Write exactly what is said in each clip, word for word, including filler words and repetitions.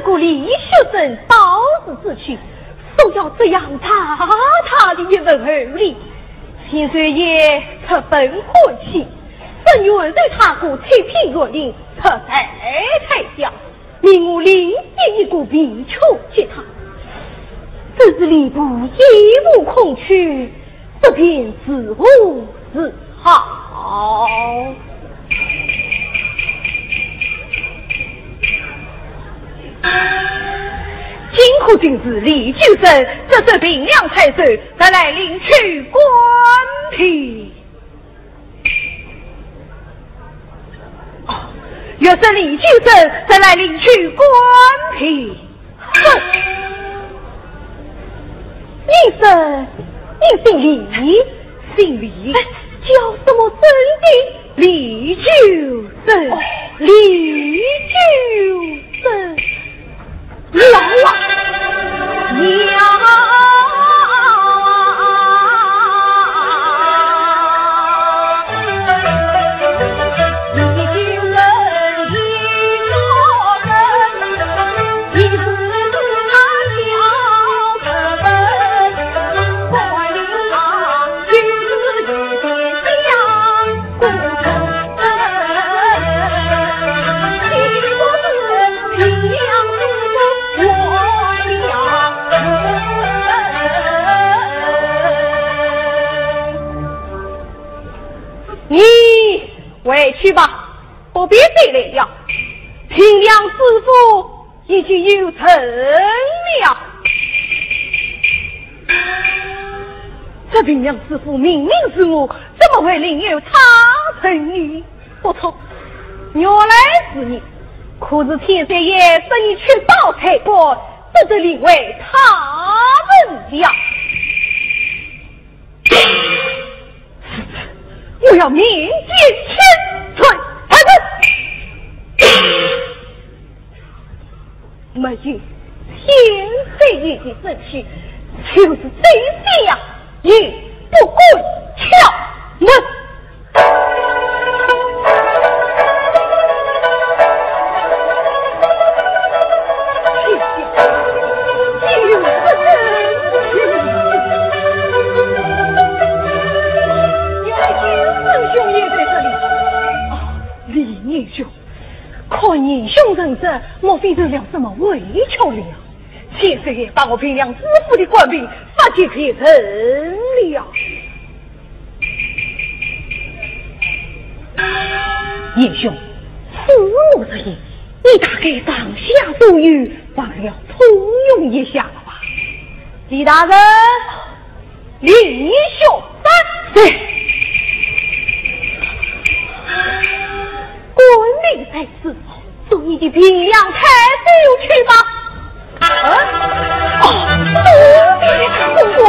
故李学生到此之去，所要这样大大的一份厚礼，千岁爷十分欢喜，只愿对他个七品园林，出彩彩下，命我另建一个别处给他。只是吏部已无空缺， 这便如何是好？今可真是李九生，这是平凉太守，特来领取官聘。哦，若是李九生，特来领取官聘。 哼，你说你姓李？姓李。哎，叫什么生的？李九生。哦，李九生。老啊，娘啊！ 你回去吧，不必再来了。平凉知府已经有人了。这平凉知府明明是我，怎么会另有他人呢？不错，原来是你。可是千岁爷说你缺少才干，不得另为他人了。 我要面见千岁。没有千岁爷的身体，就是这样也不敢敲门。 李年兄，看年兄神色，莫非受了什么委屈了？千岁爷把我平凉知府的官聘发给别人了。 年兄，恕我直言，你大概上下左右，忘了通融一下了吧？李大人，李兄。在。官礼在此，送你的平凉太守去吧。 啊！哦，多谢公公。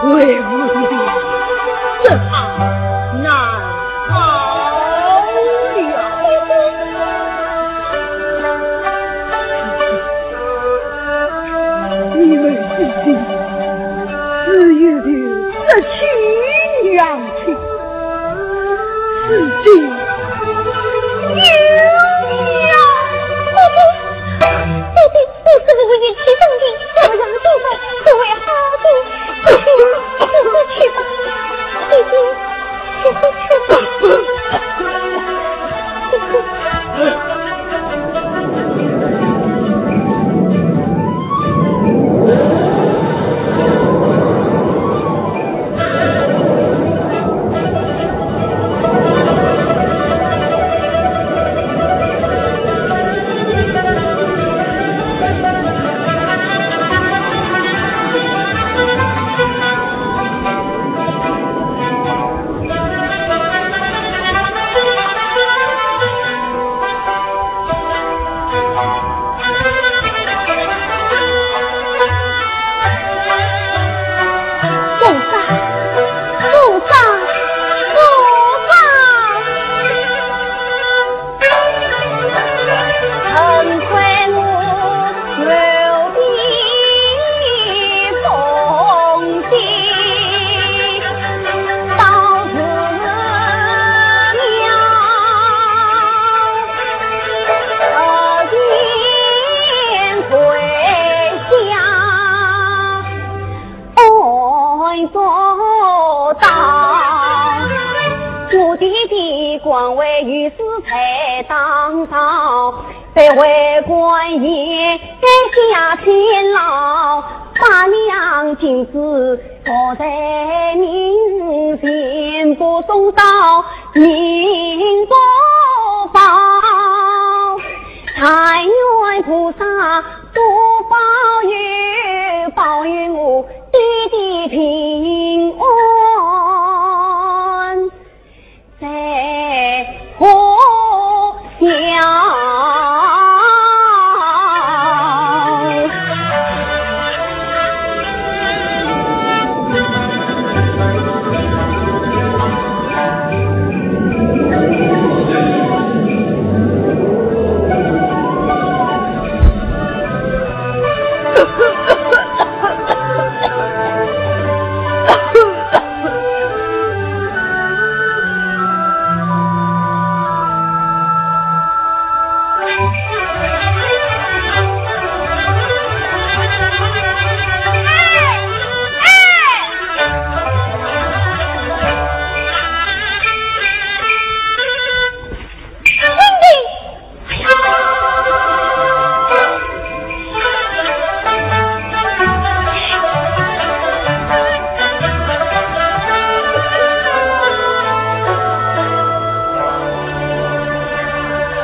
为母的病，这怕难熬了。你们心里自有的这亲娘亲，自己有娘。 我是为你去生的，我让你们不会好的。姐姐，姐姐去吧，姐姐，姐姐去吧。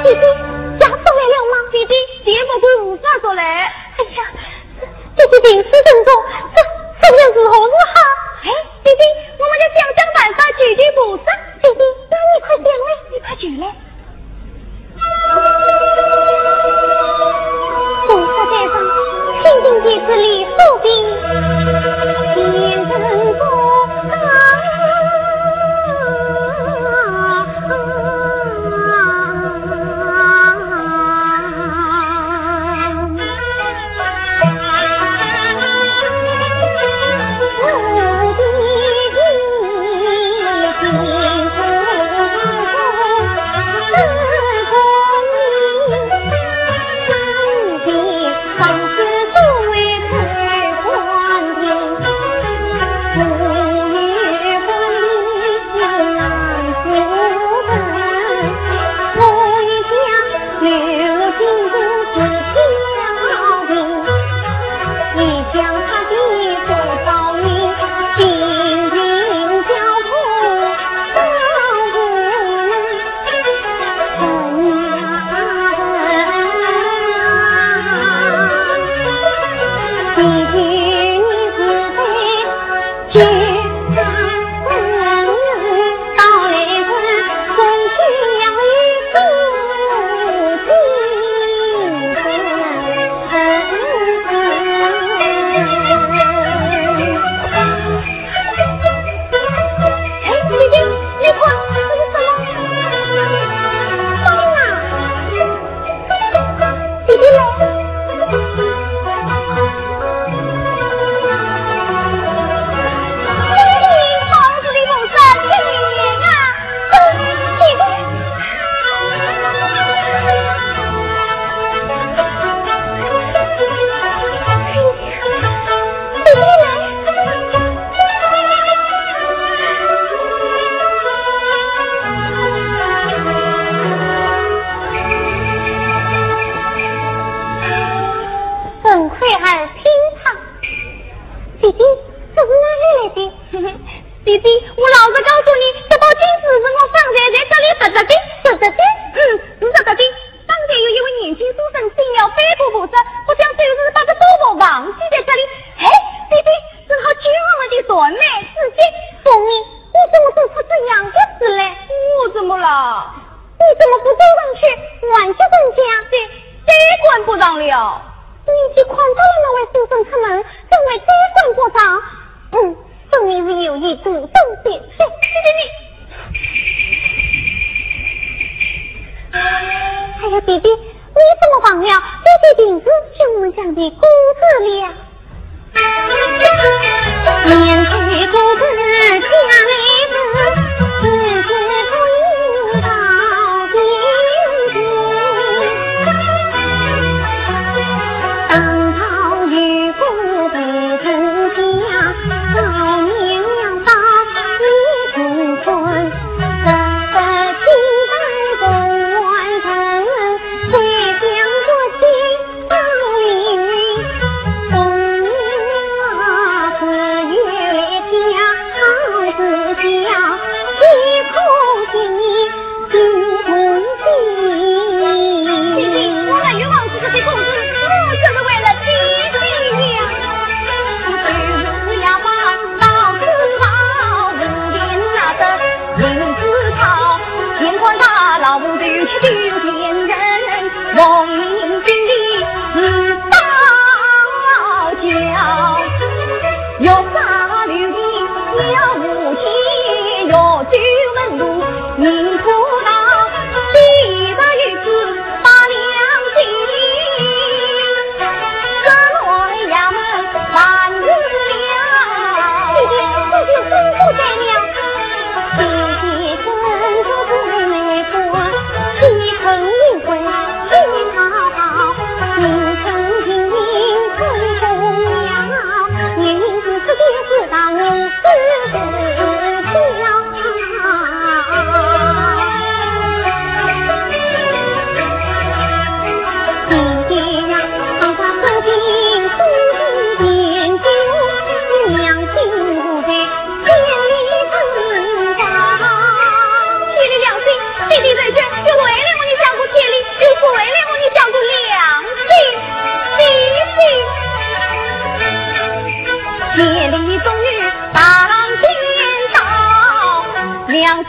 姐姐，家属来了吗？姐姐，前不久菩萨说来。哎呀，姐姐病势深重，这，这要如何是好？哎，姐姐，我们就想想办法救救菩萨。姐姐，那你快讲嘞，你快讲嘞。菩萨在上，清净弟子李素贞，见人不敢。哎，姐姐，你看，这是什么？什么啊？姐姐来。姐姐，好好的菩萨，请你啊。姐姐。姐姐来。 陈魁儿听他。姐姐，这是哪里来的？姐姐，我老实告诉你，这宝镜子是我方才在这里拾着的。拾着的？嗯，是拾着的。方才有一位年轻书生进了飞过菩萨，不想就是把这宝物忘记在这里。哎，姐姐，正好救我们的燃眉之急。凤鸣，你怎么做出这样的事来？我怎么了？ 你怎么不追上去挽救人家？这，这管不上了。你已经看到了那位书生出门，怎会这管不上？嗯，分明是有意主动的。这，这，这，这。哎呀，姐姐，你怎么忘了？姐姐平时就我们讲的故事了。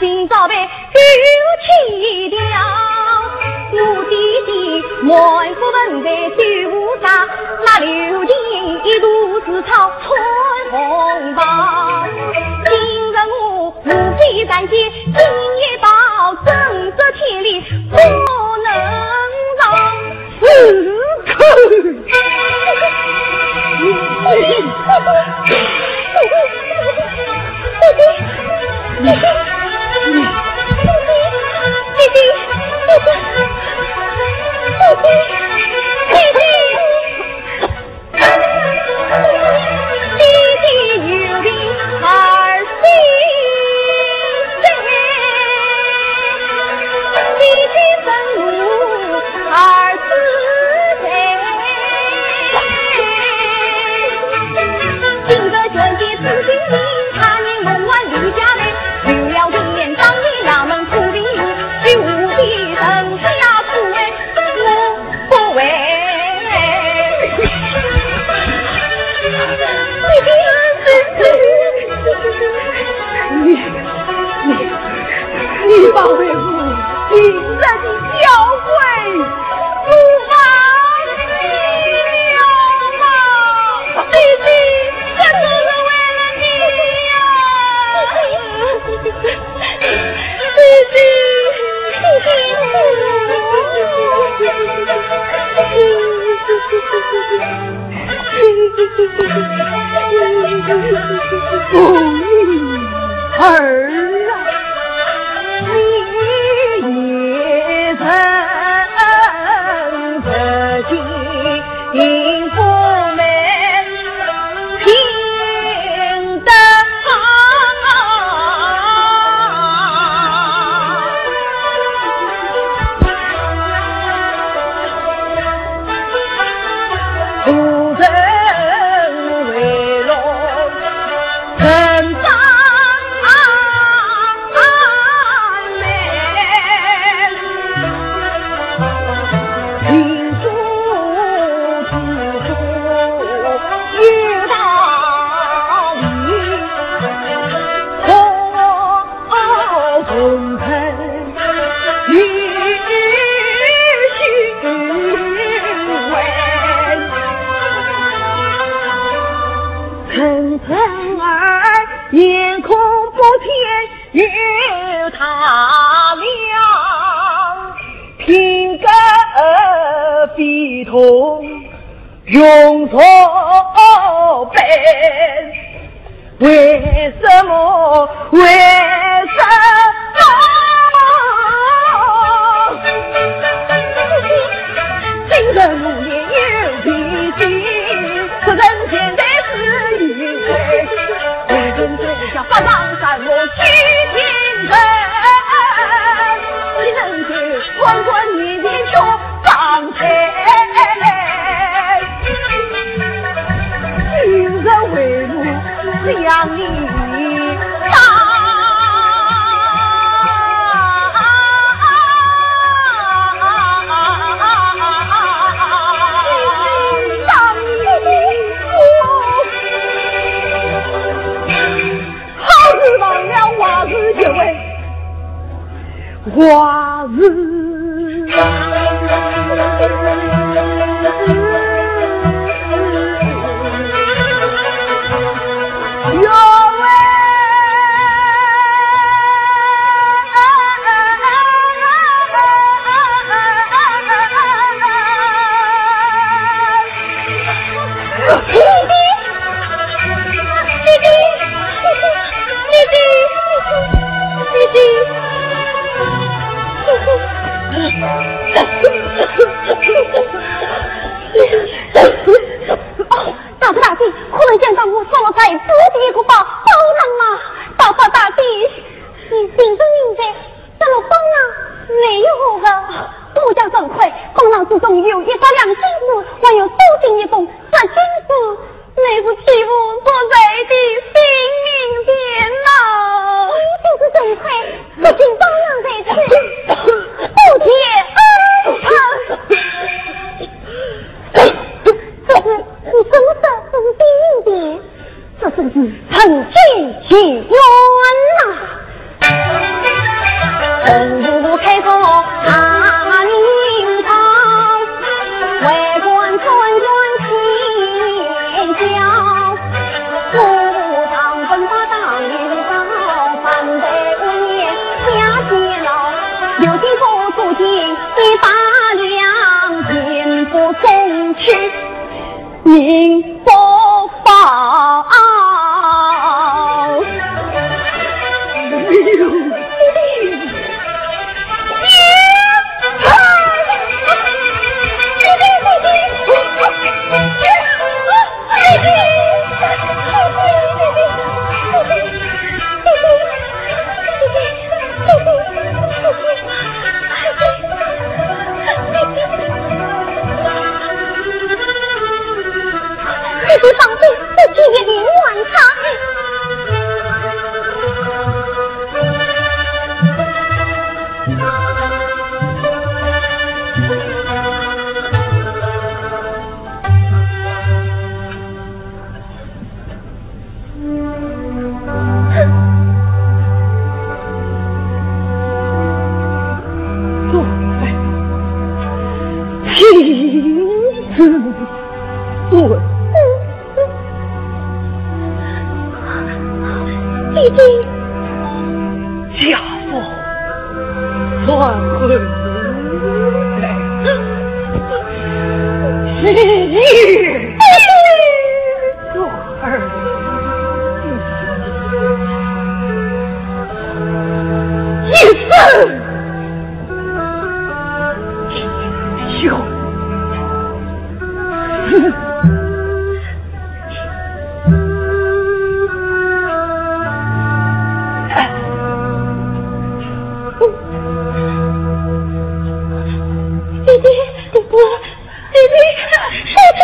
今朝被丢弃掉，我爹爹满腹文才手无啥，那刘金一肚子草穿红袍。今日我无非暂借金一宝，真实千里不能逃。死狗！你，你，你把为父今日的交给我忘记了吗？姐姐，这都是为了你呀！ 儿啊，你也曾不幸福。 层层而眼空不见有他了，品格非同用错本。为什么？为什么？今日我也有脾气，可人现在是一回，为人这下发上山我去见人，只能够官官面前却放开来。今日为母想你大。好事忘了，坏事结尾，坏事。哦，大哥大姐，可曾想到我所在不敌个宝，宝藏啊，宝宝大姐，你心中明白，这个宝藏没有何物，不叫珍贵，宝藏之中有一百两金子，还有镀金一种白金子，乃是替父所在的性命钱呐。你就是珍贵，如今宝藏在此，不解恩仇。 这是你怎么说？这是第一点，这是你成心情愿呐。民不报。你放心，不给你冤枉他。弟弟。家父传回来。 我儿一生有。弟弟，我，弟弟，弟弟。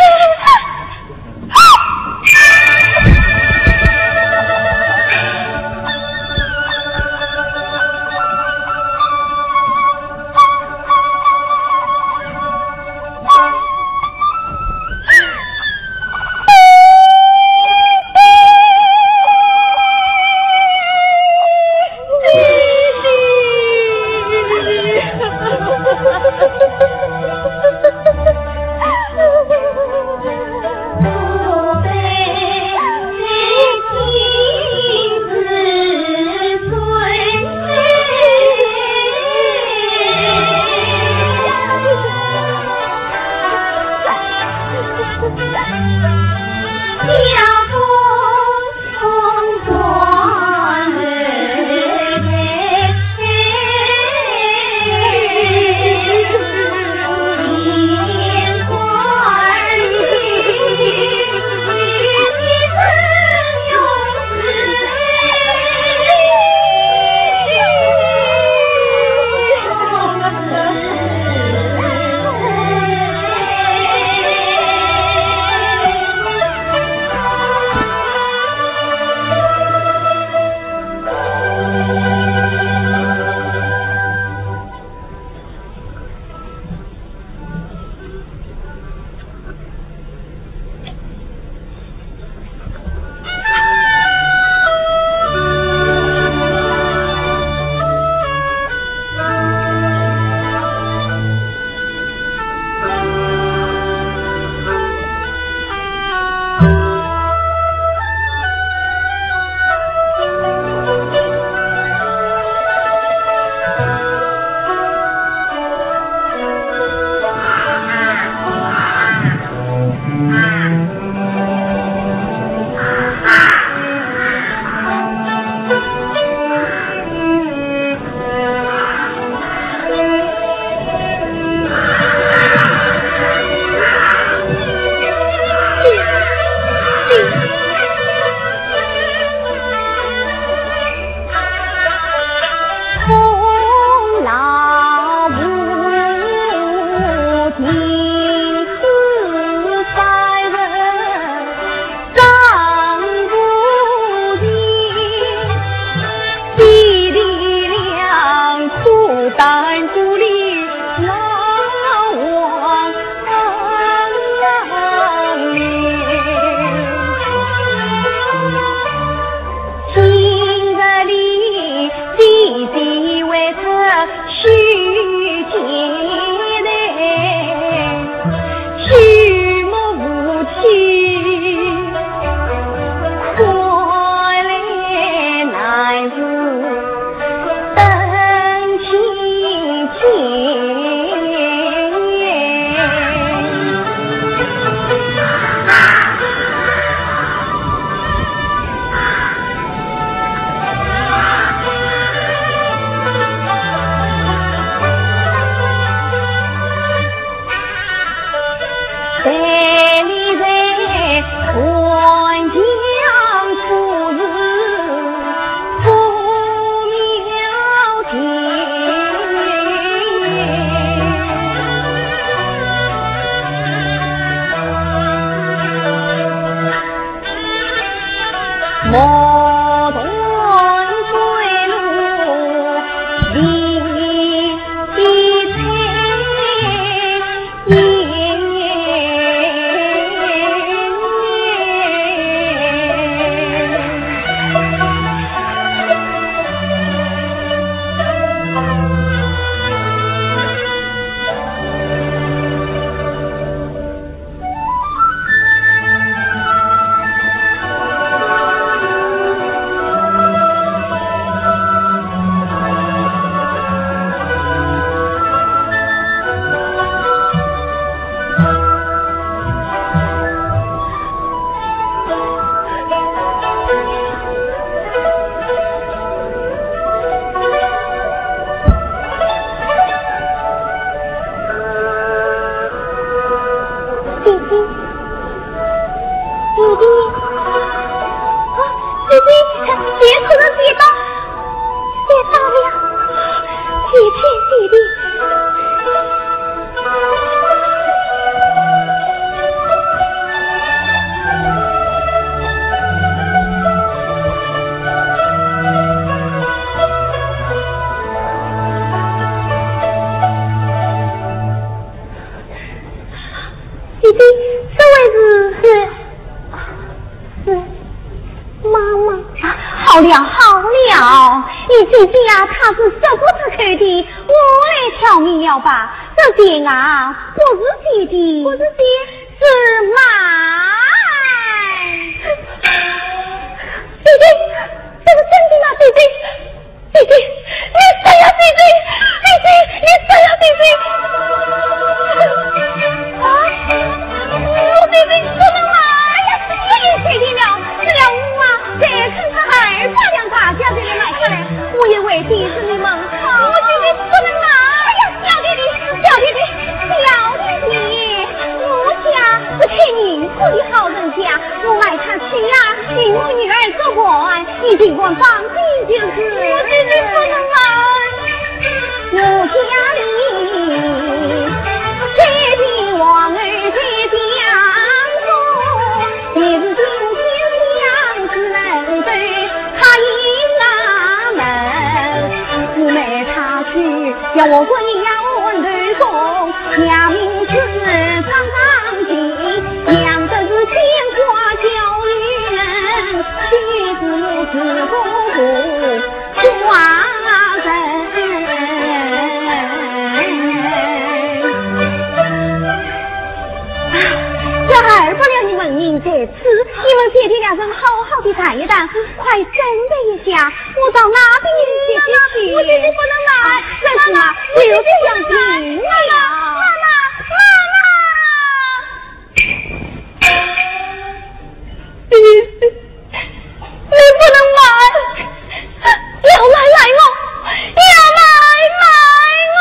姐姐，姐姐，啊，姐姐，姐夫人跌倒，跌倒了，姐姐，姐姐。 姐姐，这位是？是，是妈妈。好了，好了，你姐姐呀，她是说不出口的，我来挑明了吧，这鞋啊，不是姐的。不是姐？是妈。姐姐，这是真的吗？姐姐， 姐姐，你不要姐姐，姐姐，你不要姐姐。啊，我姐姐不能来呀，我也确定了，只要我啊，再乘上二百两大洋才能买下来，我也会谢谢你们。我姐姐不能来呀，小弟弟，小弟弟，小弟弟，我家是开银铺的好人家，我爱他去呀，与我女儿做官， 你尽管放心就是。我姐姐不能来。我家里这个王儿在江中，也是今天相思人对他一拉门，姊妹她去要我问要问对公，娘名字张张琪， 娘的是天花教育人，妻子是公婆寡人。啊，这二百两的纹银在此，你们姐弟两人好好的谈一谈，快准备一下，我到那边去。我姐姐不能来。啊，那是嘛，就这样定了。妈妈，妈妈，妈妈。 你不能卖，要卖卖我，要卖卖我。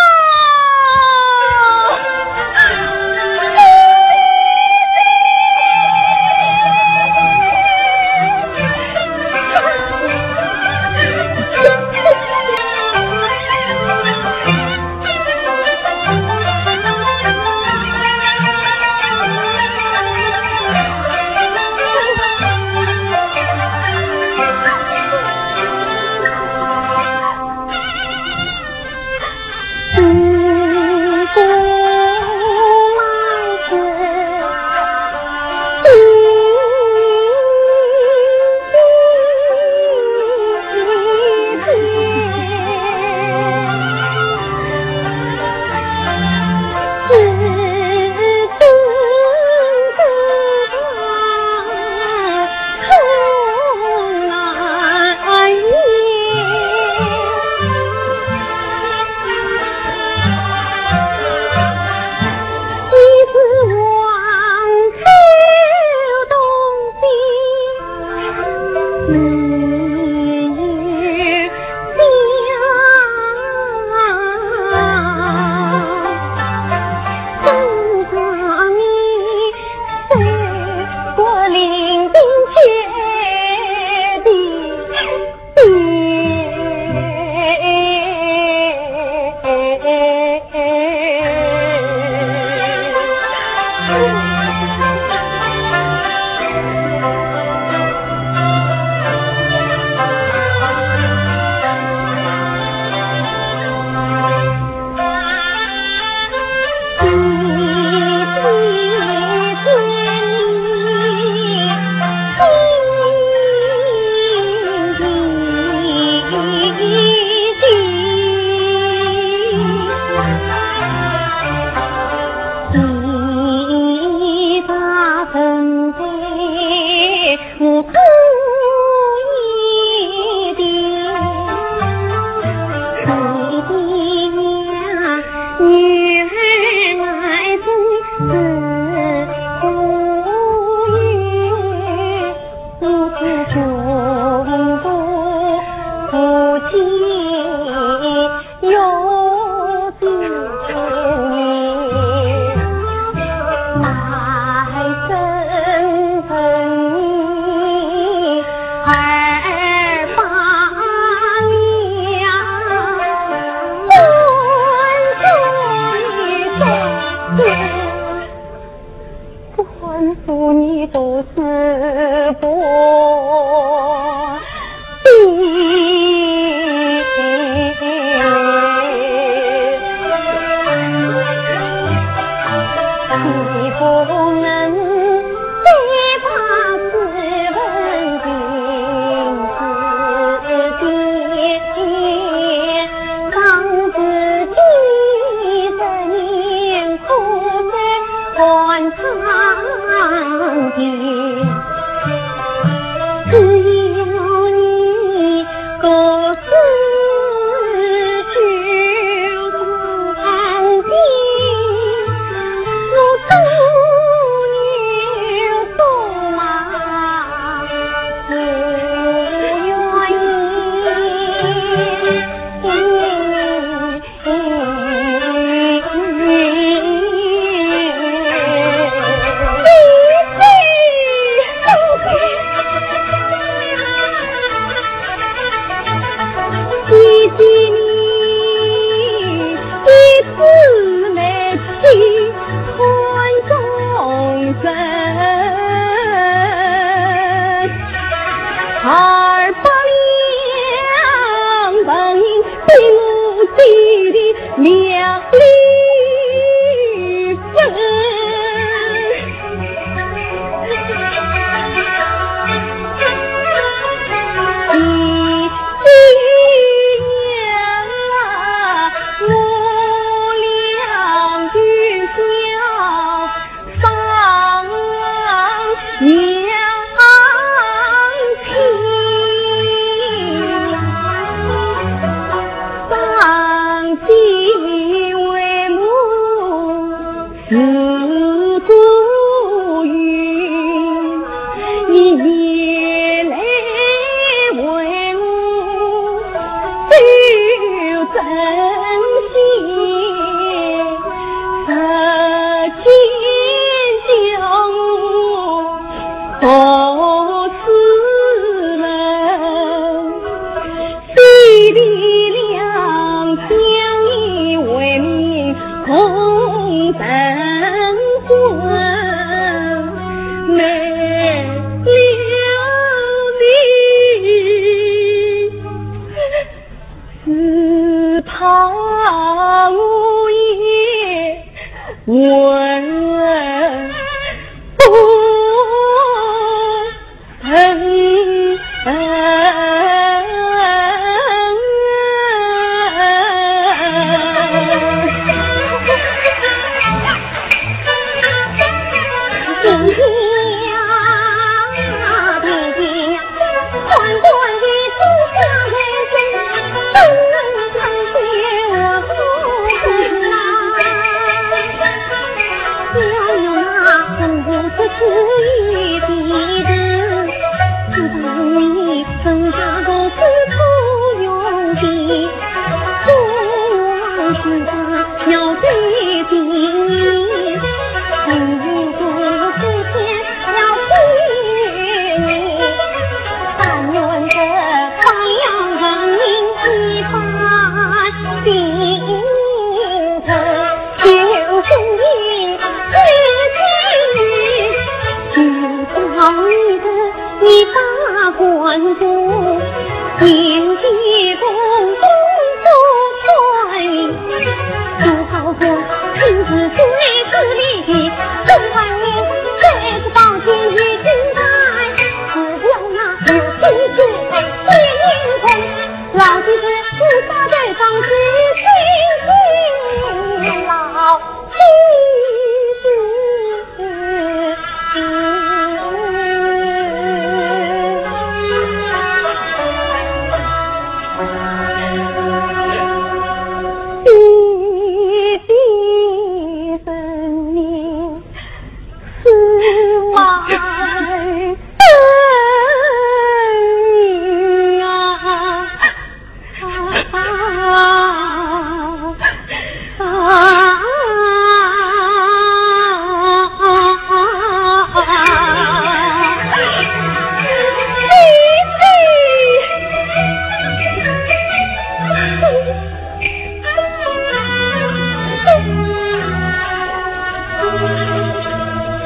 做你都是不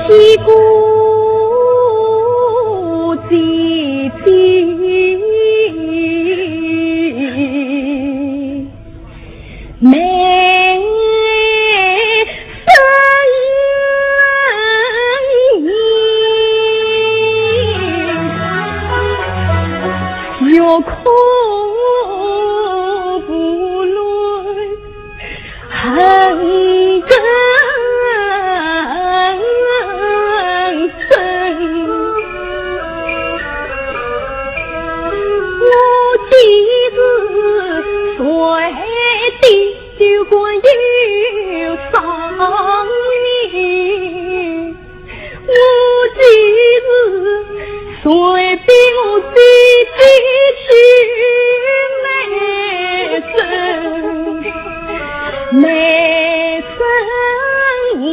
一个姐姐，没声音，欲哭无泪。 很认真。我几时睡得就关有伤你？ 我几时随便我姐姐去卖身，卖身你，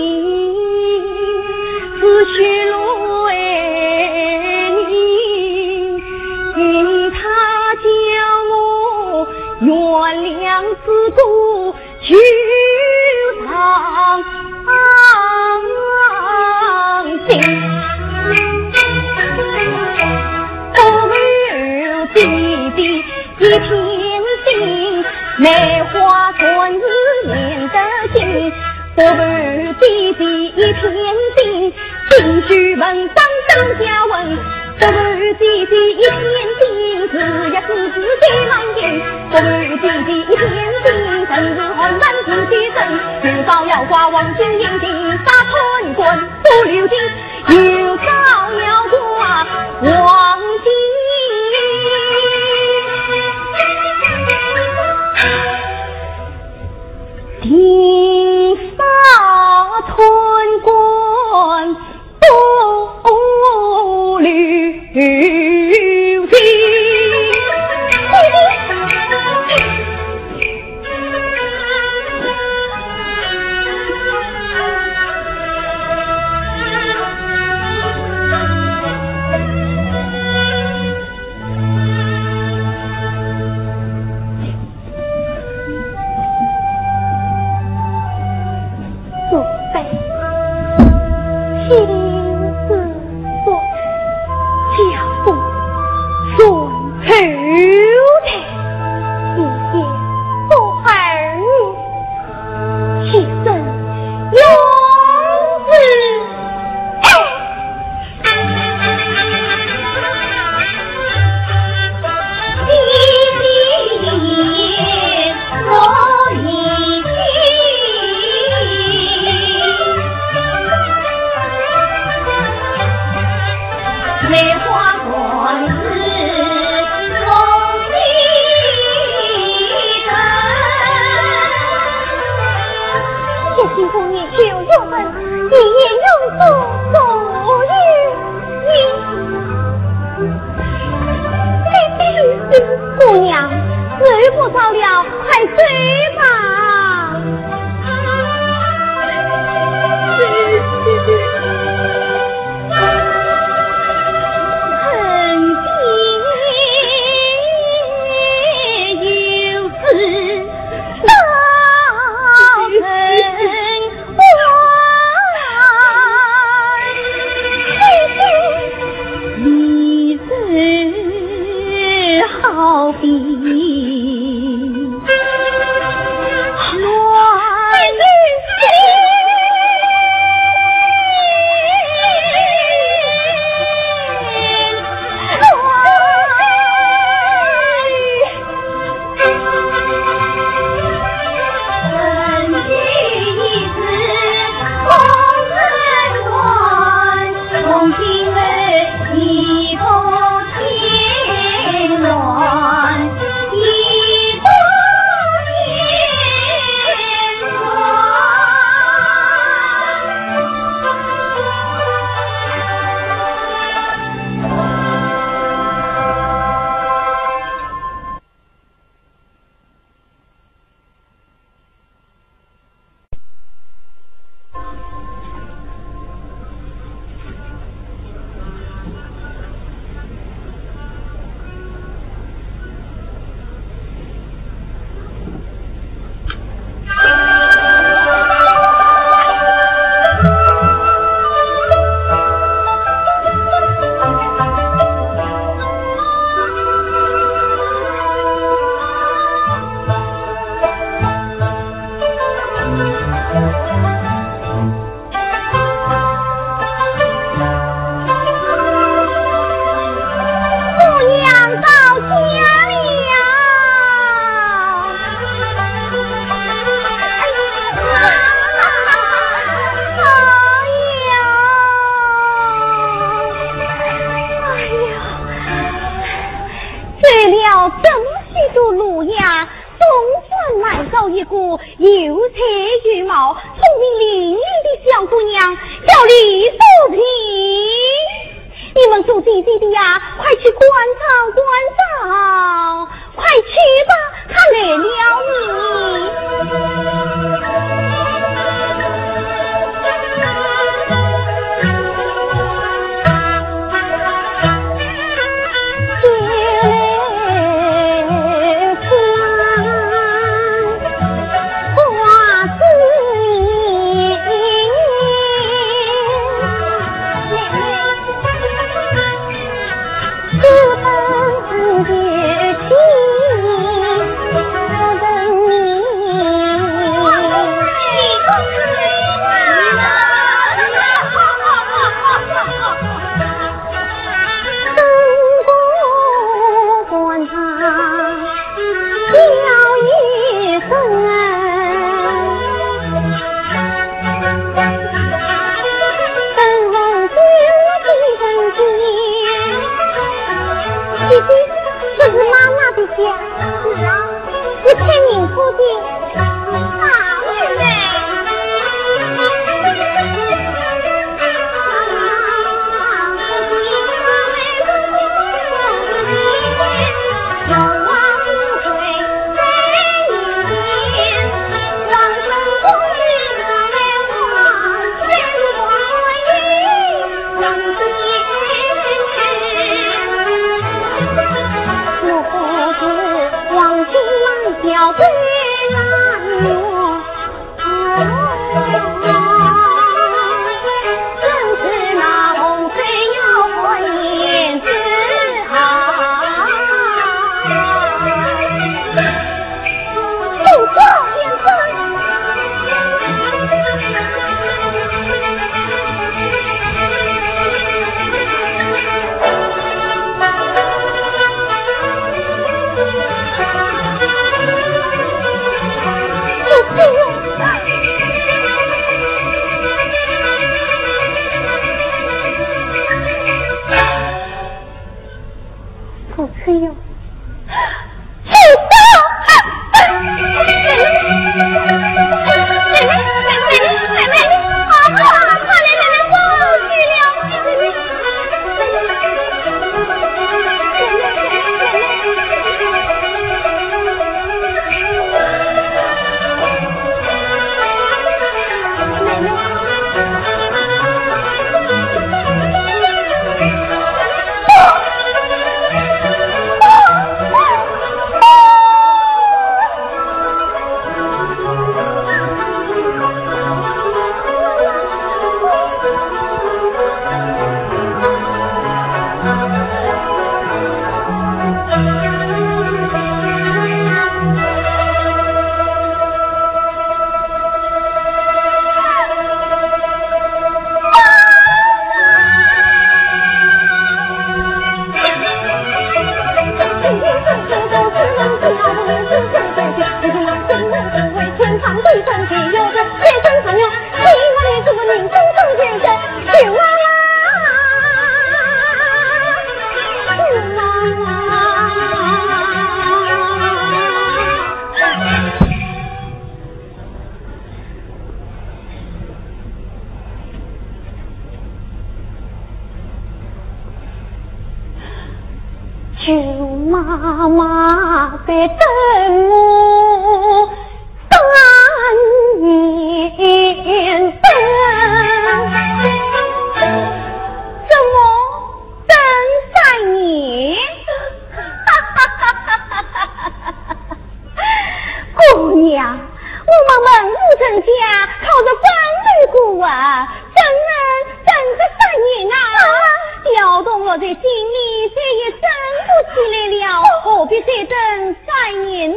只许落你，他叫我原谅之故， 就伤心。不为姐姐一片心，梅花断日连得心。不为姐姐一片心， 心绪文章登下文，不如姐姐一片心，日夜思思在梦境。不如姐姐一片心，真是寒山不许身，又遭妖怪王金眼睛，杀贪官不留情，又遭妖怪王金。 定杀贪官不留情。一个有才有貌、聪明伶俐的小姑娘，叫李素琴。你们做姐姐的呀，快去观察观察，快去吧，她来了呢。姐姐，这是妈妈的家。你看你哭的。啊，妹妹。舅妈妈在等我三年半。怎么等三年？姑娘，我们门户人家靠着官路过啊，怎能等个三年啊？小童我在心里再也忍不起来了，何必再等三年呢？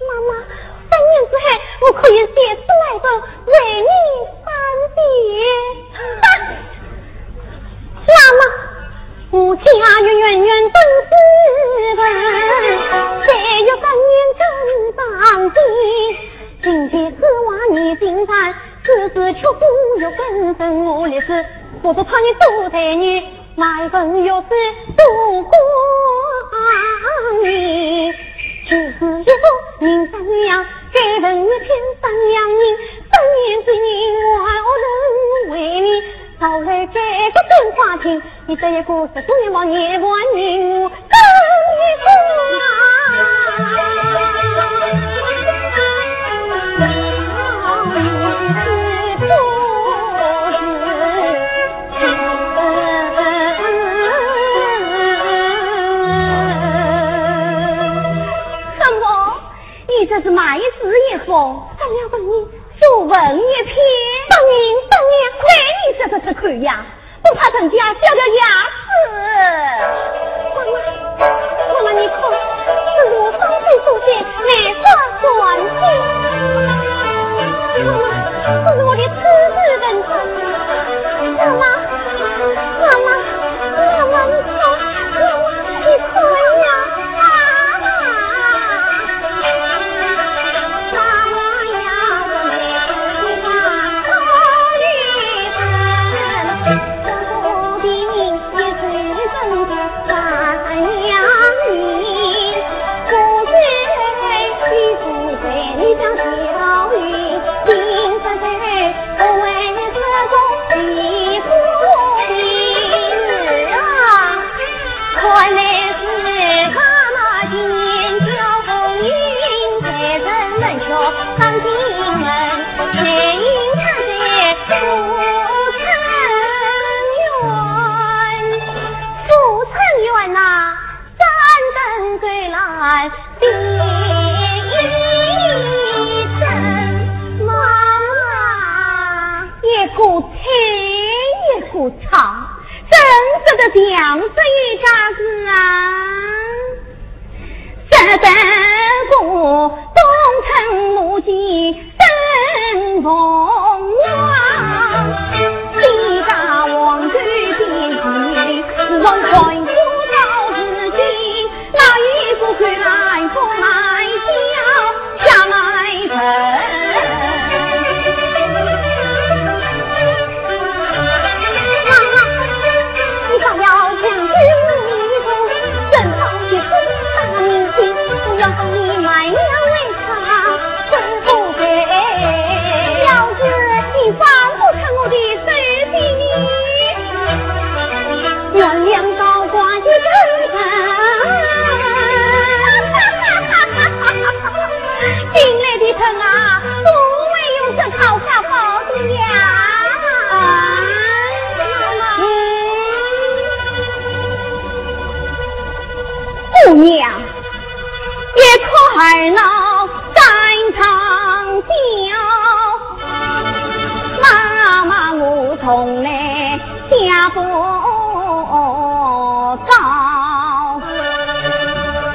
妈妈，三年之后，我可以写诗来拜为你三别。哈！ 那么，我家有远远等四分，再有三年等上天。今天此话你尽然，此事却不由本身我立事，不知他日多待你，来生又是多光年。就是一个人生呀，该问月天当阳人，当年之人我何曾为你？早来这个灯花厅，你这一个十多年望眼望你我更一个啊。什么？ 你这是卖诗一幅？当年问你，就问一篇。当年，当年。哎，你这个是口呀，不怕人家笑掉牙齿。妈妈，妈妈，你看，这是我双手所写，梅花篆帖。妈妈，这是我的初次文章。妈妈，妈妈，妈妈，你看，妈妈，你看呀。 富春园呐， 一个吹一个唱，真是个像这一家子啊。姑娘，一哭二闹三上吊，妈妈我从来想不到，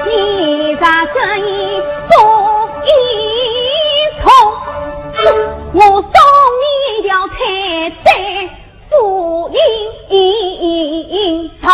你若这一个一痛，我送你一条彩带。 祝英桃。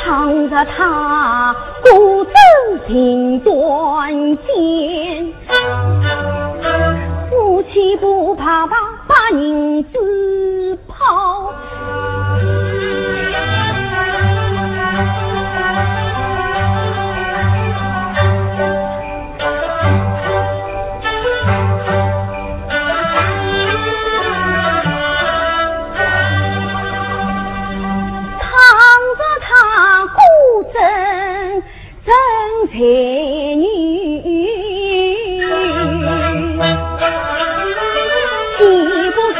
倘若他骨折情断线，我岂不白白把银子抛？ 倘若他骨折成残废，岂不是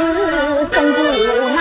身不那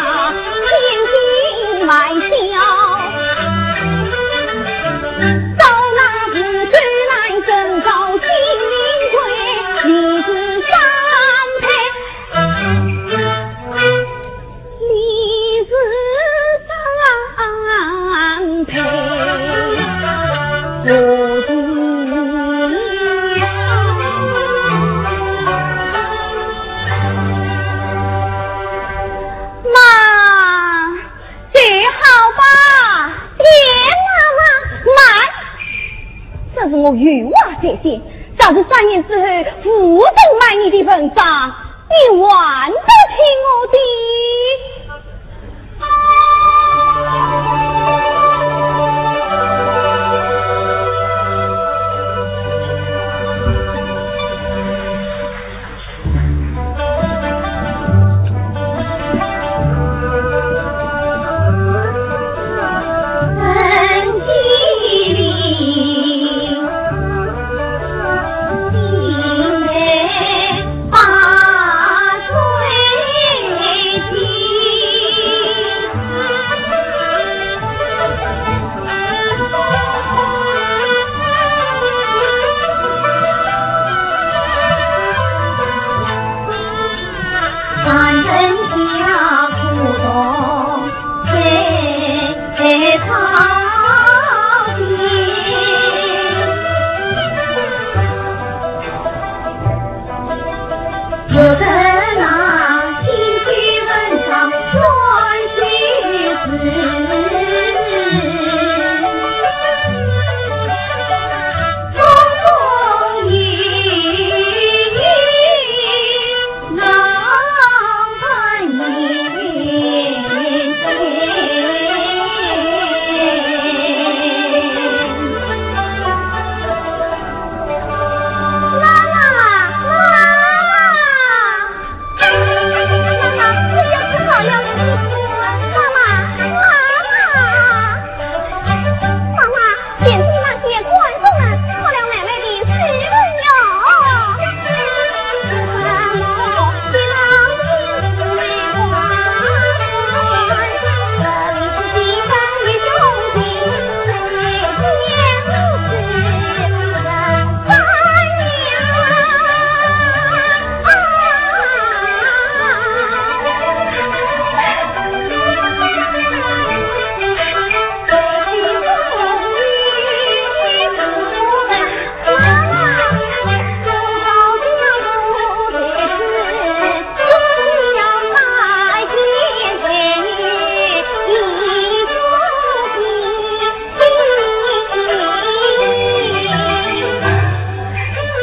可是我有话在先，若是三年之后无人买你的文章，你还得听我的。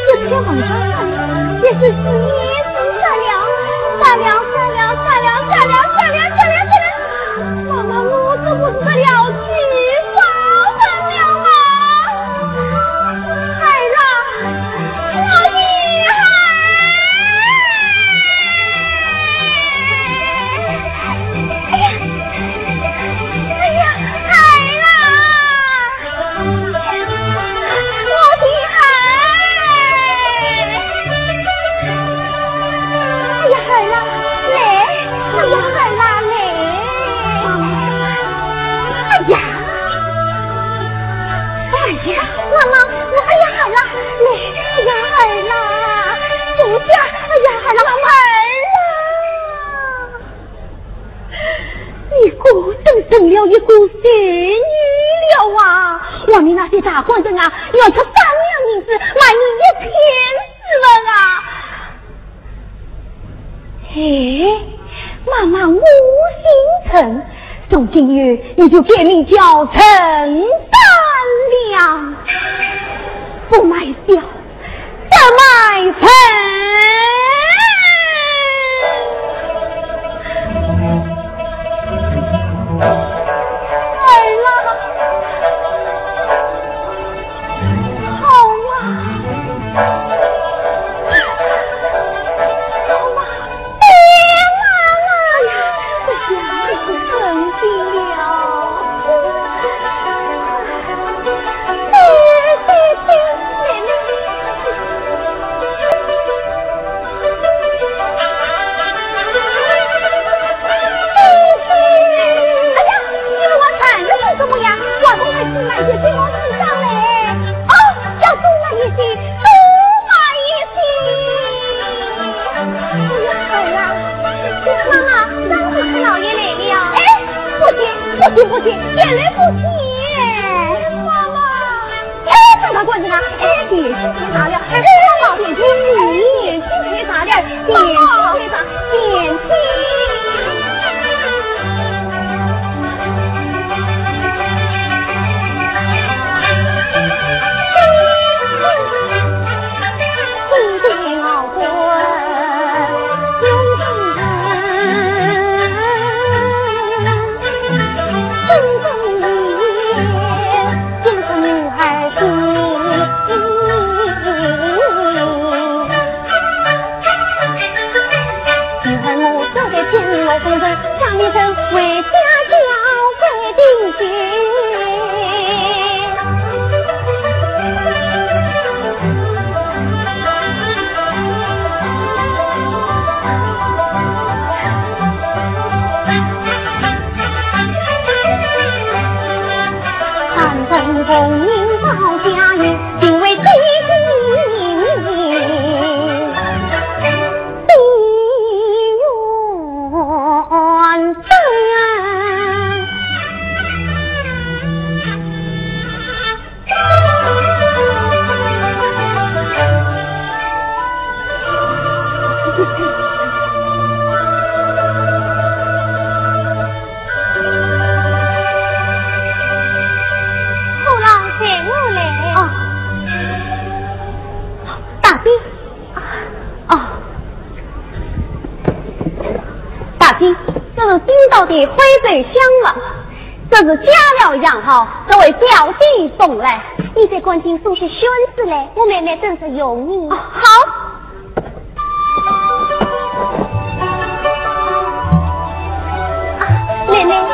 这篇文章也是时间是杀了，杀了，杀了，杀了，杀了，杀了，杀了，杀了。妈妈，我这不是得了举报犯了吗？孩儿啊，我的孩儿！哎呀，哎呀，孩儿啊！ 我的孩儿，哎呀，孩儿啊，来，哎呀，孩儿啊，来。哎呀，哎呀，妈妈，我，哎呀，孩儿啊，来，哎呀，孩儿啊，坐下，哎呀，孩儿啊，孩儿啊。 你果真成了一个才女了啊！外面那些大官人啊，要出三两银子买你一篇诗文啊！哎，妈妈，我姓陈，从今以后你就改名叫陈三娘，不卖笑， 大卖菜。哎呀，好啊，好啊。 哎呀，妈妈呀，这下可是成亲了。哎，对，对，妹妹。哎呀，你给我站着做什么呀？我们还是买些给我吃上嘞。哦，要多买一些，多买一些。 哎呀，孩儿啊，妈妈，张太太老爷来了。哎，不见，不见，不见，原来不见。妈妈。哎，张大官人啊，哎，点心添茶了，哎，宝贝，点心添茶了，点心添茶，点心。到的徽州乡了，这是佳料洋好，这位表弟送来，你再赶紧送些宣纸来，我妹妹等着用呢。哦，好。啊，妹妹，你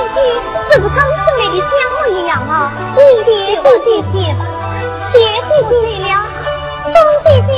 这是刚送来的香和洋啊？你的，多谢姐吧。谢姐姐了，多谢姐。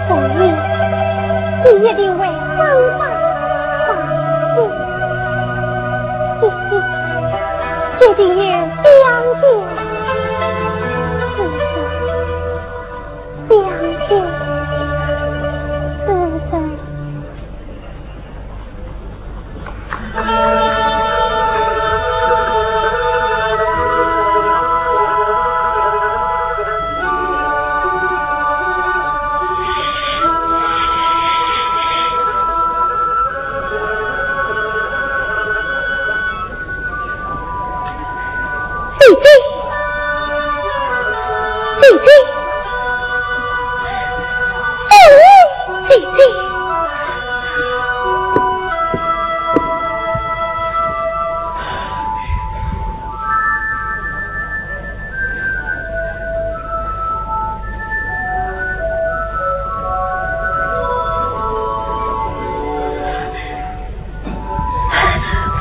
凤英，你一定会生活快乐。姐姐，姐姐有两件事情，两件事情。 姐姐，姐姐，哎，姐姐。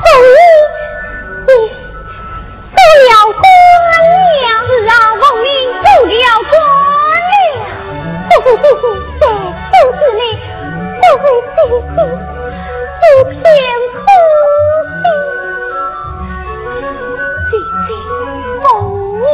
凤英，你 做了官了。是啊，凤英做了官了。不是姐姐在此之内，不是姐姐，一片苦心。姐姐，凤英。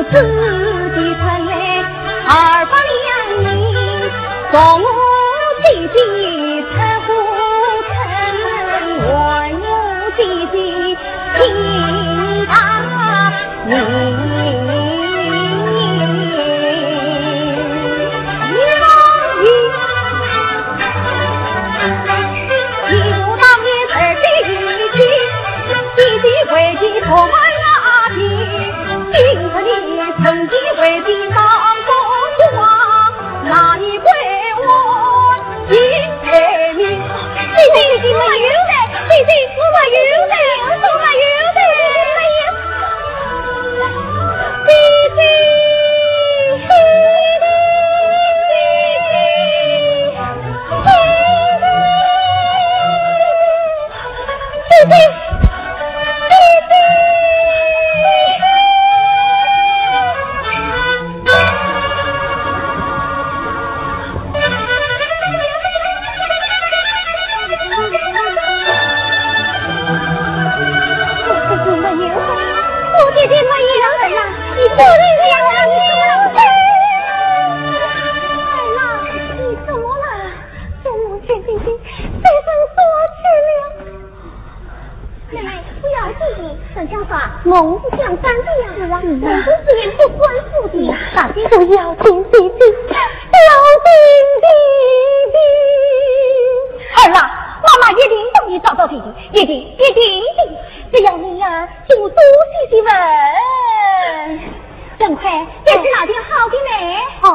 自己传来二百两银，送我姐姐出府城，还我姐姐清白。 姐姐，姐姐，我没有的，姐姐，我没有的，我没有的。姐姐，姐姐，姐姐，姐姐。 我姐姐没有了，你不能这样啊，你怎么了？儿啊，你怎么了？真是天地间，谁人说起了？ 妹妹，不要紧的，人家说梦是想家的呀。是啊，是啊。人都是眼不观夫的。大家都要紧姐姐，要紧姐姐。儿啊，妈妈一定帮你找到弟弟，一定，一定的。只要你呀，替我多写些文。 陈魁，要去拿点好的来。哦。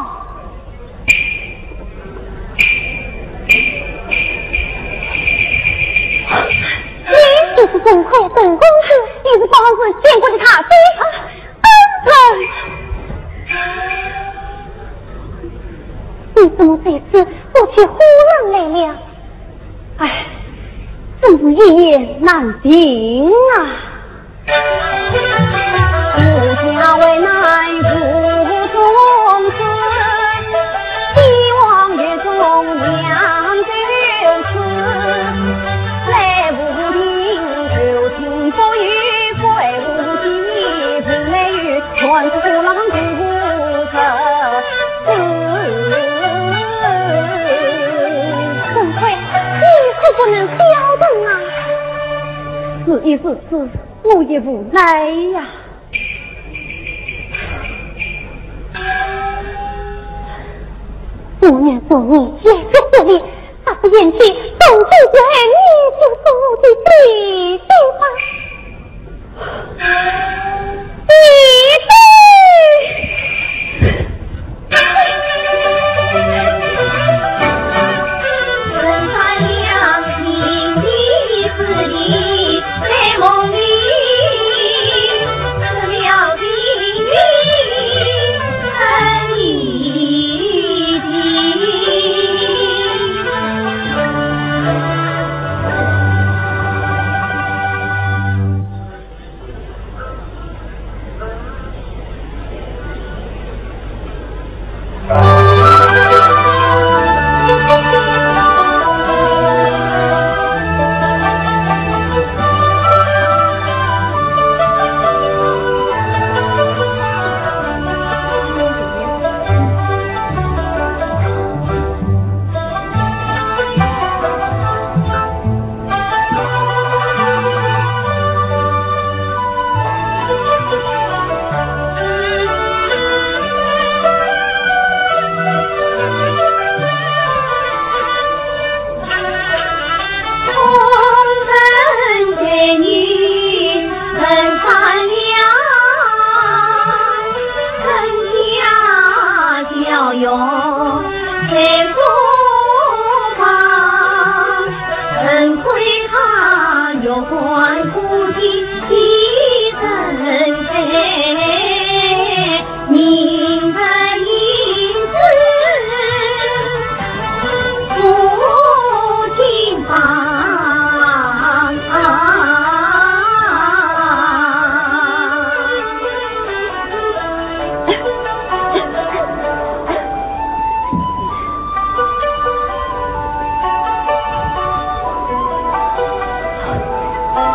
你就是陈魁，陈公子，你是当时见过的他的恩人。你怎么在此？我去呼人来了。唉，真是一言难尽啊。 陈魁，你可不能消沉啊！事已至此， 我也无奈呀。我愿做你一个不离，他不厌弃，终究是爱你，就做我的姐姐吧。姐姐。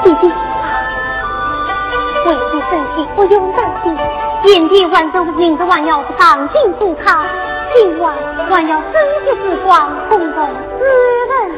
姐姐，为你生气，不用担心。今天晚上的人子还要当今不考，今晚还要珍惜时光，共同诗文。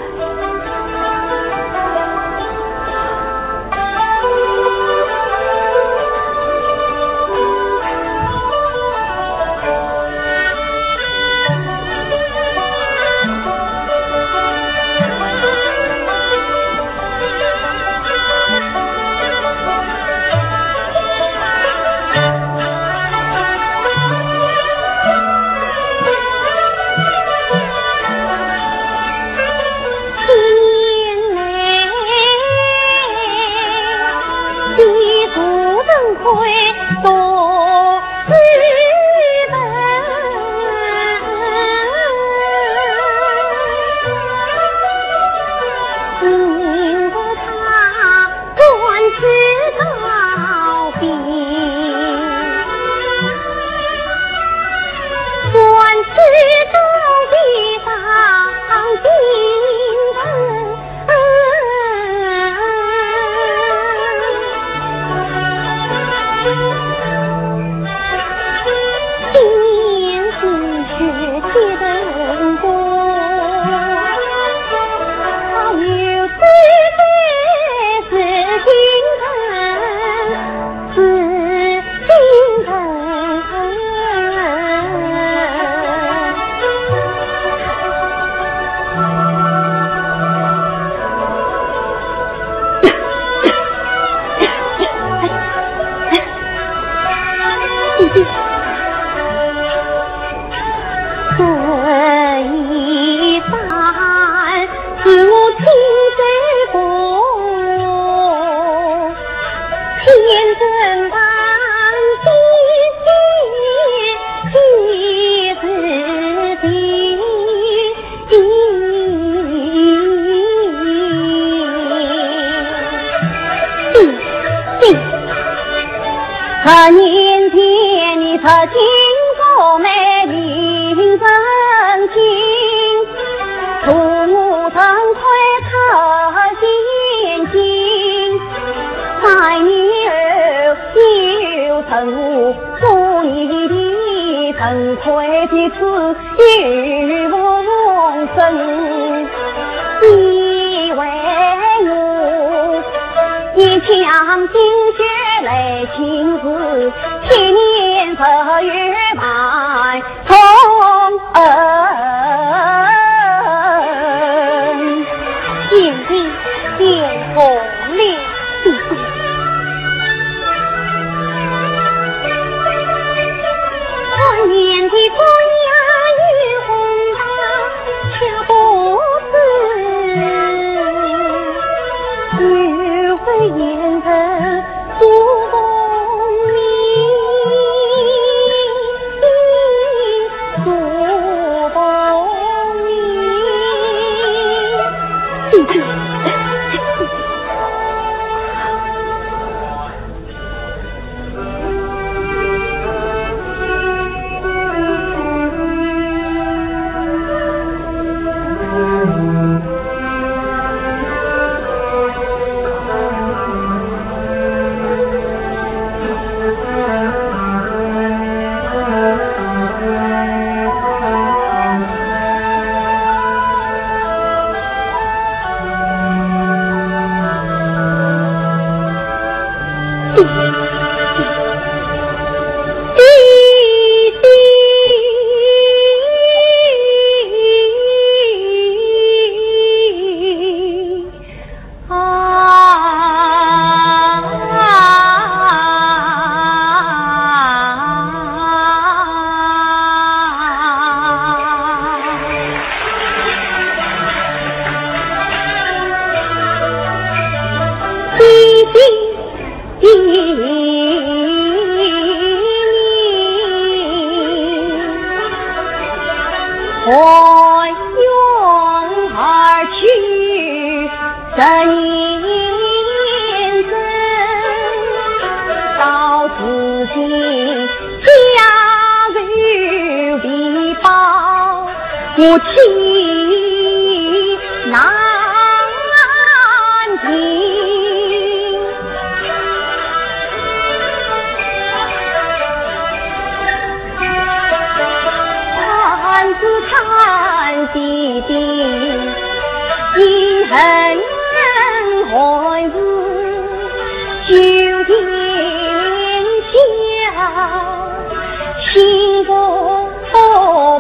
金佛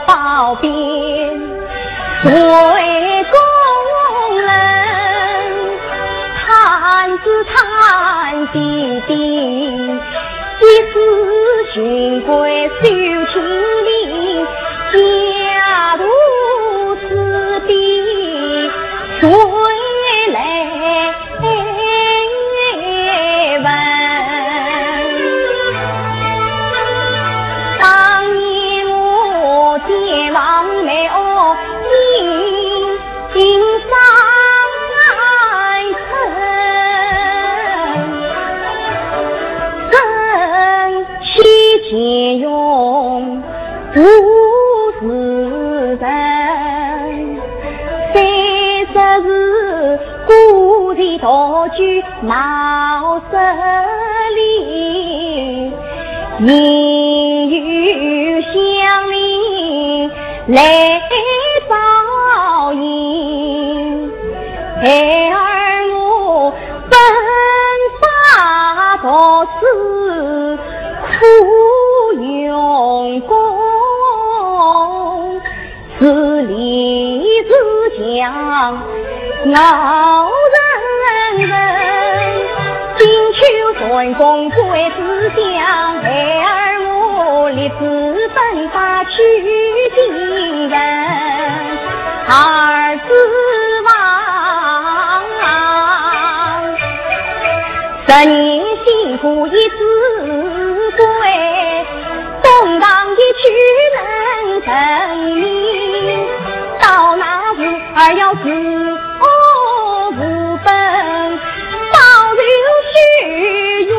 宝匾为功人，弹子弹滴滴，一世君贵受清零，家徒四壁，谁来 问。当年我见望梅屋，你心上难存。真 去见容不是人，虽说是孤骑独居闹市里，应有乡邻来照应。 孩儿我奔波读书苦用功，是里是强熬人人。 金秋传风归思乡，孩儿我立志奔发去京城，儿子望。十年辛苦一子归， 东堂一去能成名，到那时儿要是我无本，保留虚荣。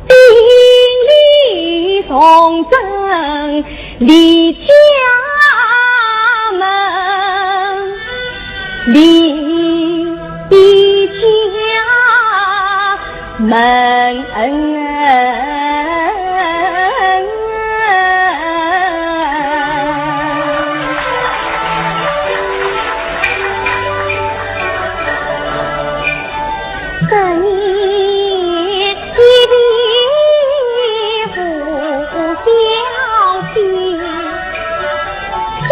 顶礼重整 离家门，离家门。这年 一别无消息，千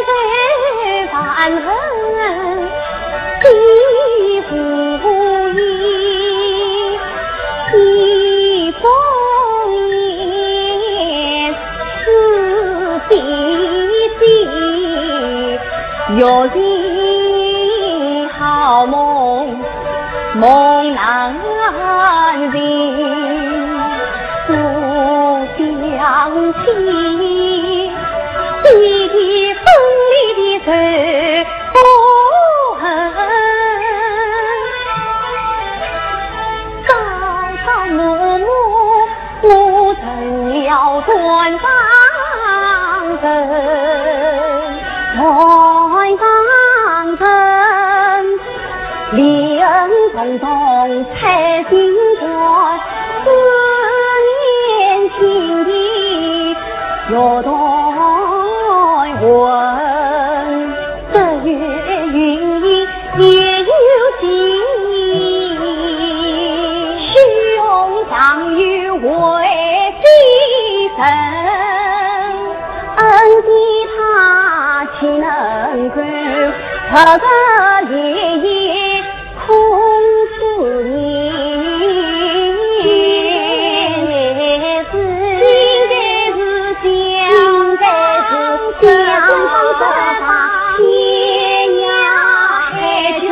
愁万恨寄无言。一封言，似飞飞，欲寄好梦。 梦难醒，思想起，一封里的愁和恨，朝朝暮暮 我成了断肠人，断肠人。李恩重重拆心肝，思念心底欲断魂。只有云烟 夜有静，虚荣常有回首人。恩见他岂能够，何日夜夜空思念？今在是想，今在是想，天涯海角。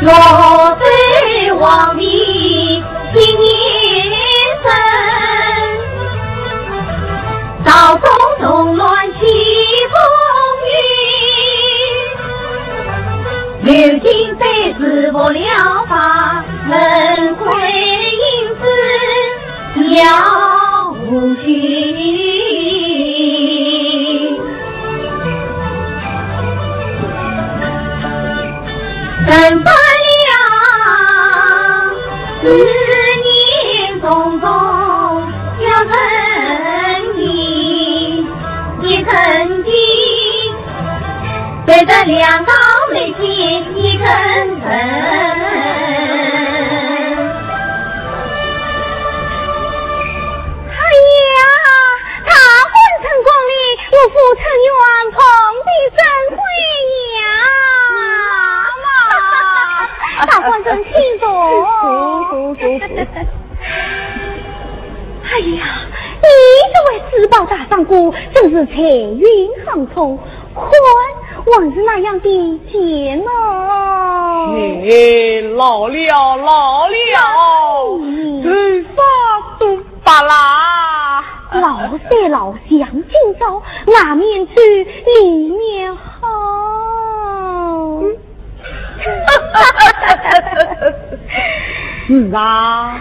落水黄鹂今年春，稻种冬乱起风雨。流金山似覆了发，门关影子摇无绪。 人分了，思念匆匆要成情，一成情，对着两道眉间一成恨。哎呀，大官人宫里，我父成员旁边真会呀。妈妈。大官人请坐。坐，坐，坐，坐。哎呀，你这位珠宝大商贾，真是财运亨通，看，还是那样的健哦。哎，老了，老了，嗯。头发都 罢啦。老三老相今朝，外面走，里面好。是啊，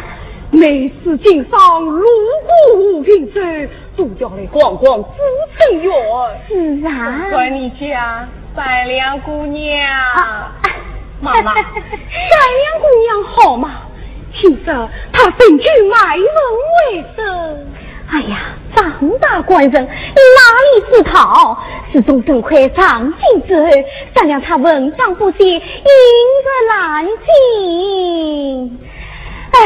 每次经商路过五平洲，都要来逛逛古城哟。是啊。难怪你家三两姑娘。啊。妈妈，三两姑娘好吗？ 听说她深究爱人未成。哎呀，张大官人，哪里知道？自从陈魁上京之后，三两她文章不写，饮食难进。唉，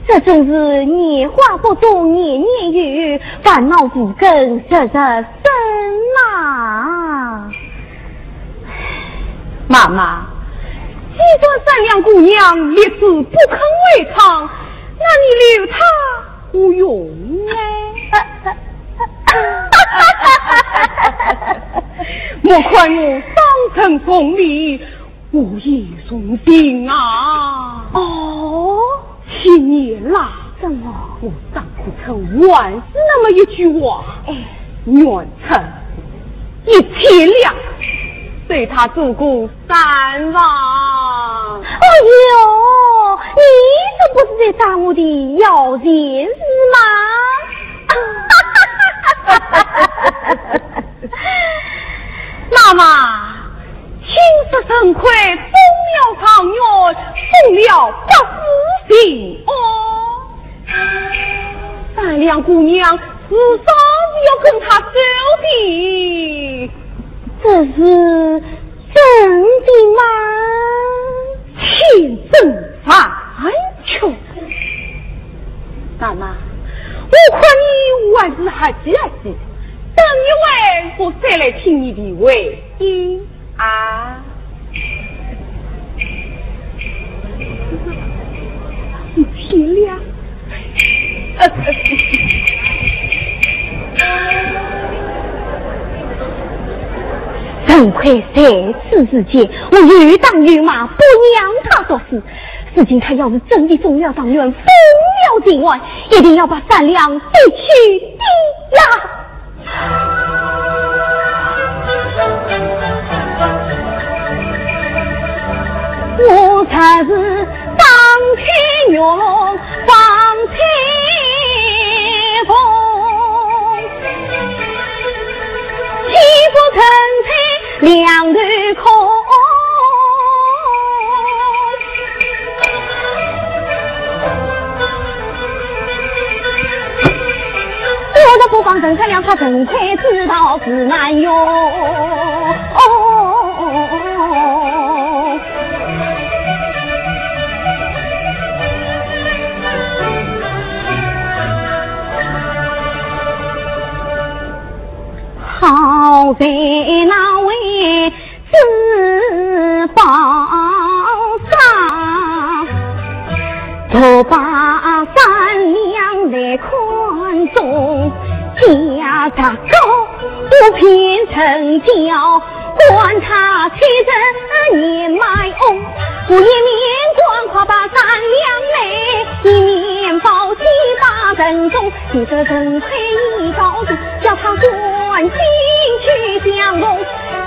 这真是年华不多年年有，烦恼无根日日生啊。 妈妈，既然三两姑娘立志不肯回堂，那你留她何用呢？莫看我当真重礼，我也重情啊。哦？ 七年来，怎么？我张克琛还是那么一句话，哎。愿出一千两，对他做个三房。哎呦，你这不是在打我的摇钱树吗？妈妈， 听说陈魁中了状元，封了百户巡按。三两姑娘是说是要跟他走的。这是真的吗？千真万确。妈妈，我看你还是客气客气，等一会我再来听你的回音。 啊。天亮。陈魁在此之前，我有打有骂，不让他读书。如今他要是真的中了状元，封了巡按，一定要把三两逼去的呀！ 我才是当天玉龙放天凤，岂不成在两头空？ 我若不放陈三两，他陈魁知道是难哟。哦，好在那位 珠宝商，独把三两来看中，价值高，不便成交，管他七十年卖翁。我一面观花把三两泪，一面抱起把人中，提着人水一高兴，叫他赶紧去相逢，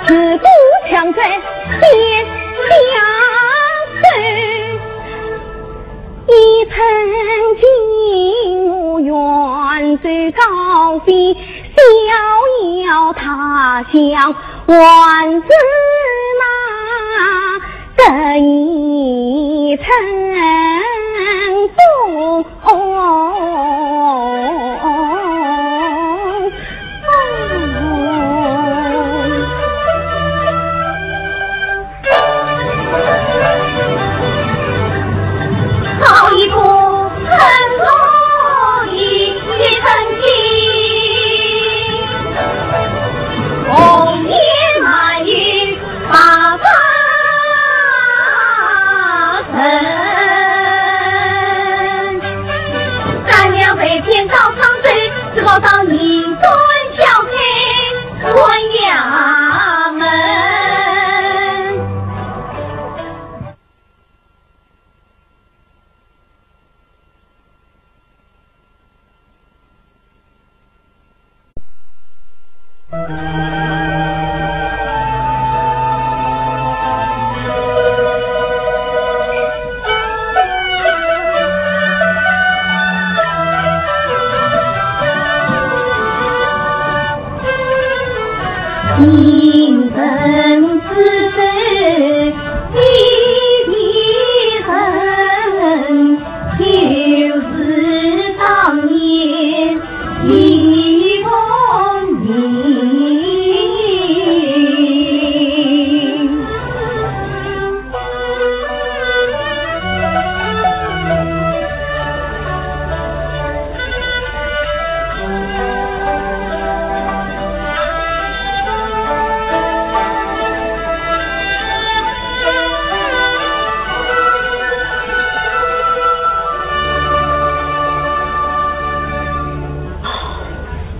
自不强在边相守。一曾经我远走高飞，逍遥他乡还是那 等一程风。好一个很容易的成亲，红颜满意 八八人。三两水天高唱水，只好到你端小开关衙门。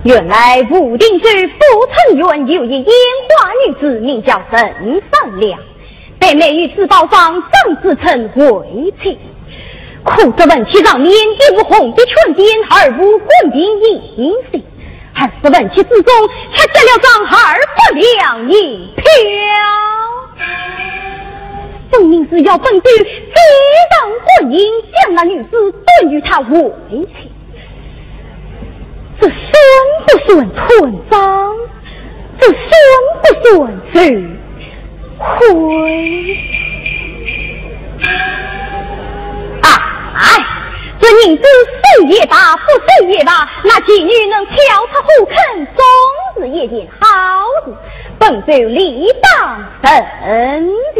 原来武定州富春县有一烟花女子，名叫陈三娘，被卖于珠宝商张子成为妻。可是文妻上面一无红笔圈点，二无官兵印信，二是文妻之中却结了张二百两银票。分明是要本州最大官人将那女子断与他为妻。 这算不算断账？这算不算受贿？啊，哎，这银子收也罢，不收也罢，那妓女能跳出火坑，总是一件好事，本州理当认的。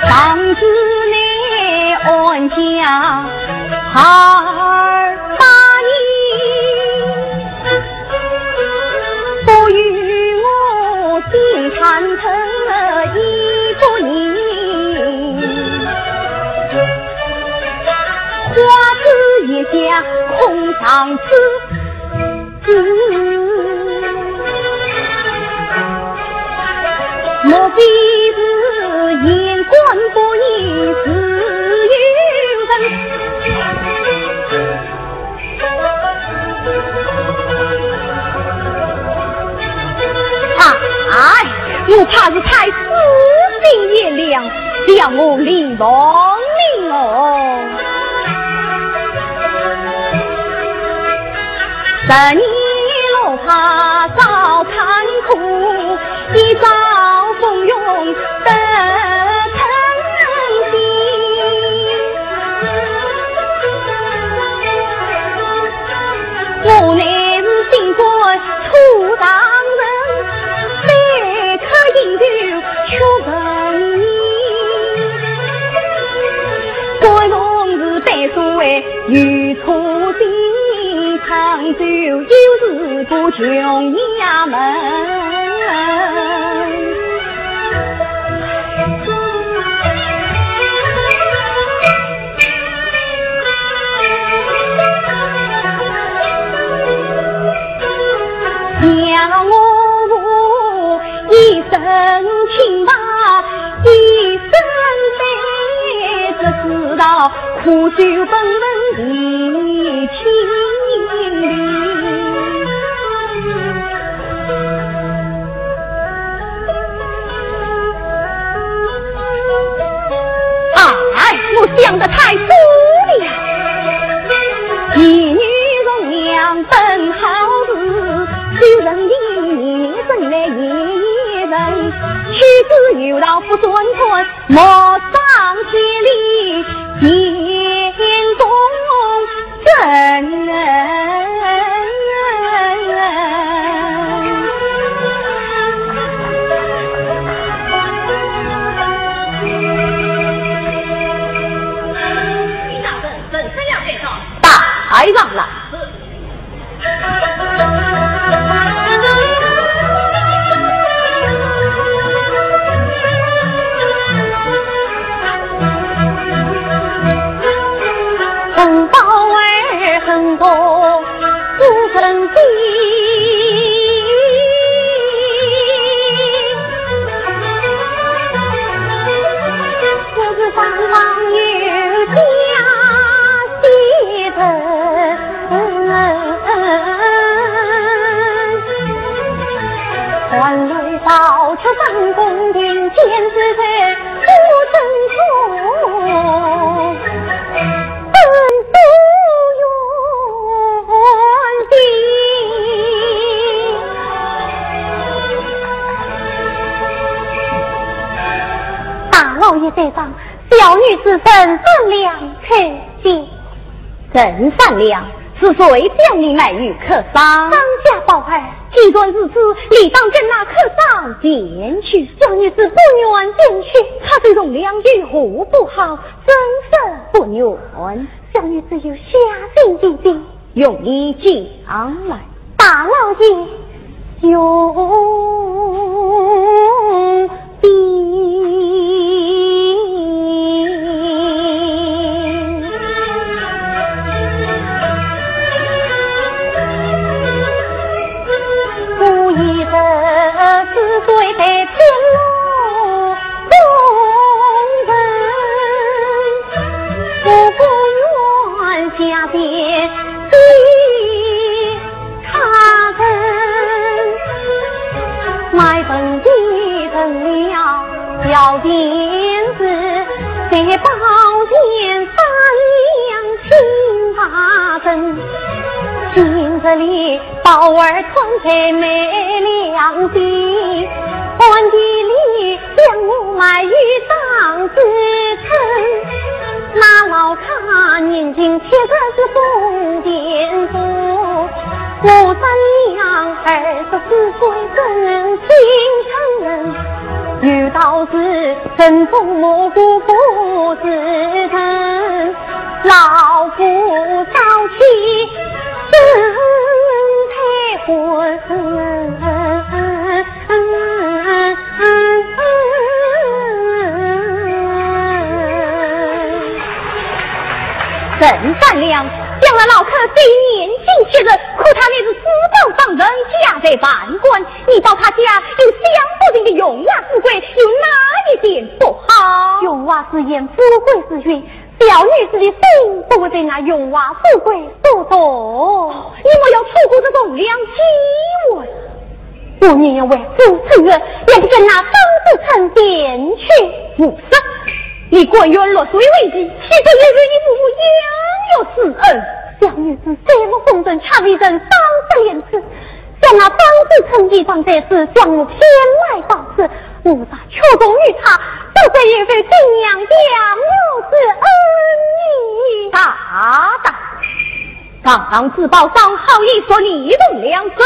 当时你安家二百年， 不与我心坎坷意不宁。花枝一下空上枝，莫非是言官不依自有人？ 啊，哎，我怕是太死心眼了，叫我李凤鸣哦。十年落花早看苦，一朝风云得成心。 我乃是新官初上任，三刻应酬却问你。官封是百岁，有初心，长久有时不穷衙门。不朽本文第一千名。哎，我想得太多了。一女容娘本好事，修人的女人来一人，须知有道不转转， 莫上千里，天公真人。大人，沈生要见到。带上来。 大老爷在上，小女子沈三两叩见。沈三两，是谁将你卖与客商？商家宝二。既然如此，理当跟那客商前去。小女子不愿前去。他虽善良，有何不好？沈三不愿。小女子有下情一计。 容易讲来。大老爷，容禀。我一人之罪被天落公人，我不愿下贱 给他人。卖本的人了小钱子，在宝剑三两请他人。今日里宝二穿戴美良的，暗地里 将我卖与张子成，那老太年近七十是疯癲子，我沈三两二十四岁正经成人，有道是人逢蘑菇不是人，老夫早起真太昏。 沈三两，想那老客虽年近七十，可他乃是珠宝当人，家财万贯。你到他家有享不尽的荣华富贵，有哪一点不好？荣华是言，富贵是运， 小女子的心不会被那荣华富贵所动。你莫要错过这栋梁机会。我宁愿为父伸冤，也不跟那张子成前去。胡说！你甘愿落水为棋，岂不也与你父母养育之恩？小女子虽没风尘，却未曾伤心连枝。 想那张子成倚仗在此，将我骗来到此，我若屈从于他，不知有负新娘养我之恩呢。大胆！堂堂珠宝商好意说你栋梁真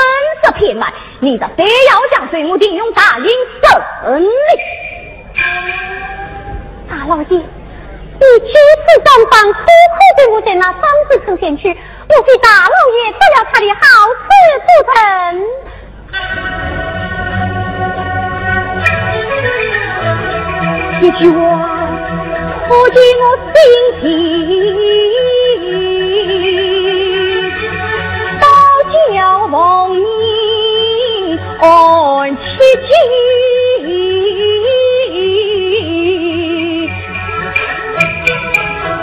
是骗来，你倒非要将水母定用大刑审理。 大老爷，你居此山上，苦苦逼我在那张子成前去，我替大老爷得了他的好处不成？一句话，不解我心情，倒叫王你 安七斤。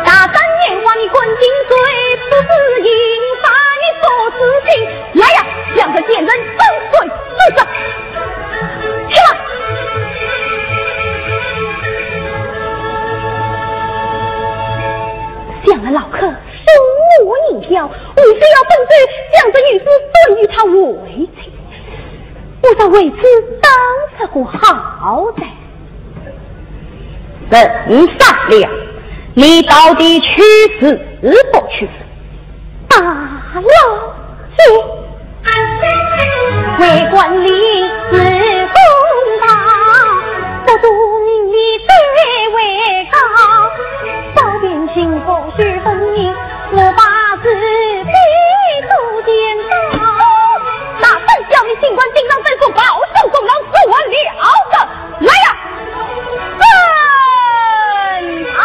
大三年老客送我银票，为非要本州将这女子送与他为妻，我若为此当这个好歹。陈三两，你到底去是不去？大老爷。 为官理是公道，不图名利谁为高。少年幸福须分明，莫把自己度天高。那本校你尽管顶上身手，保送中郎做了个。 来呀！嗯啊！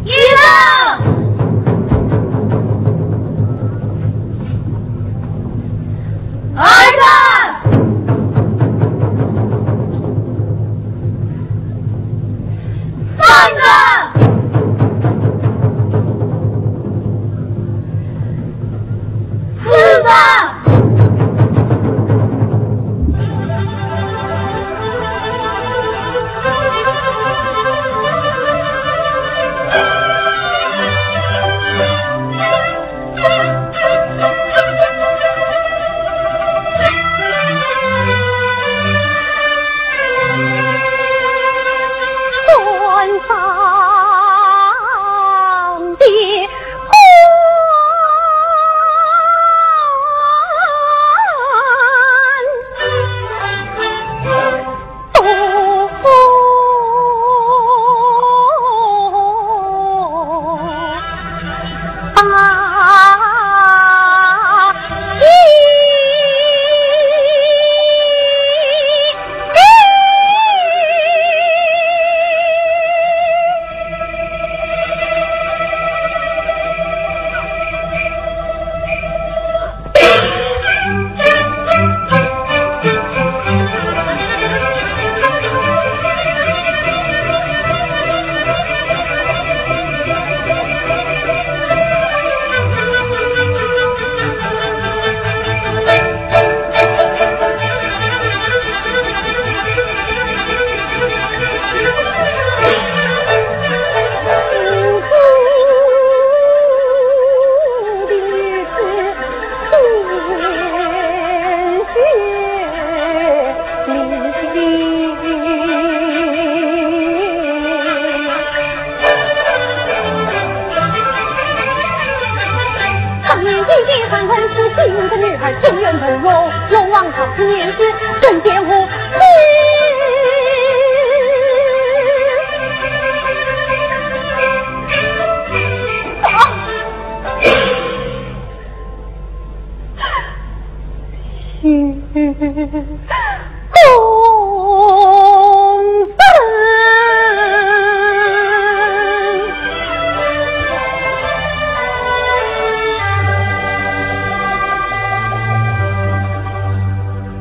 一个。 二个，三个，四个。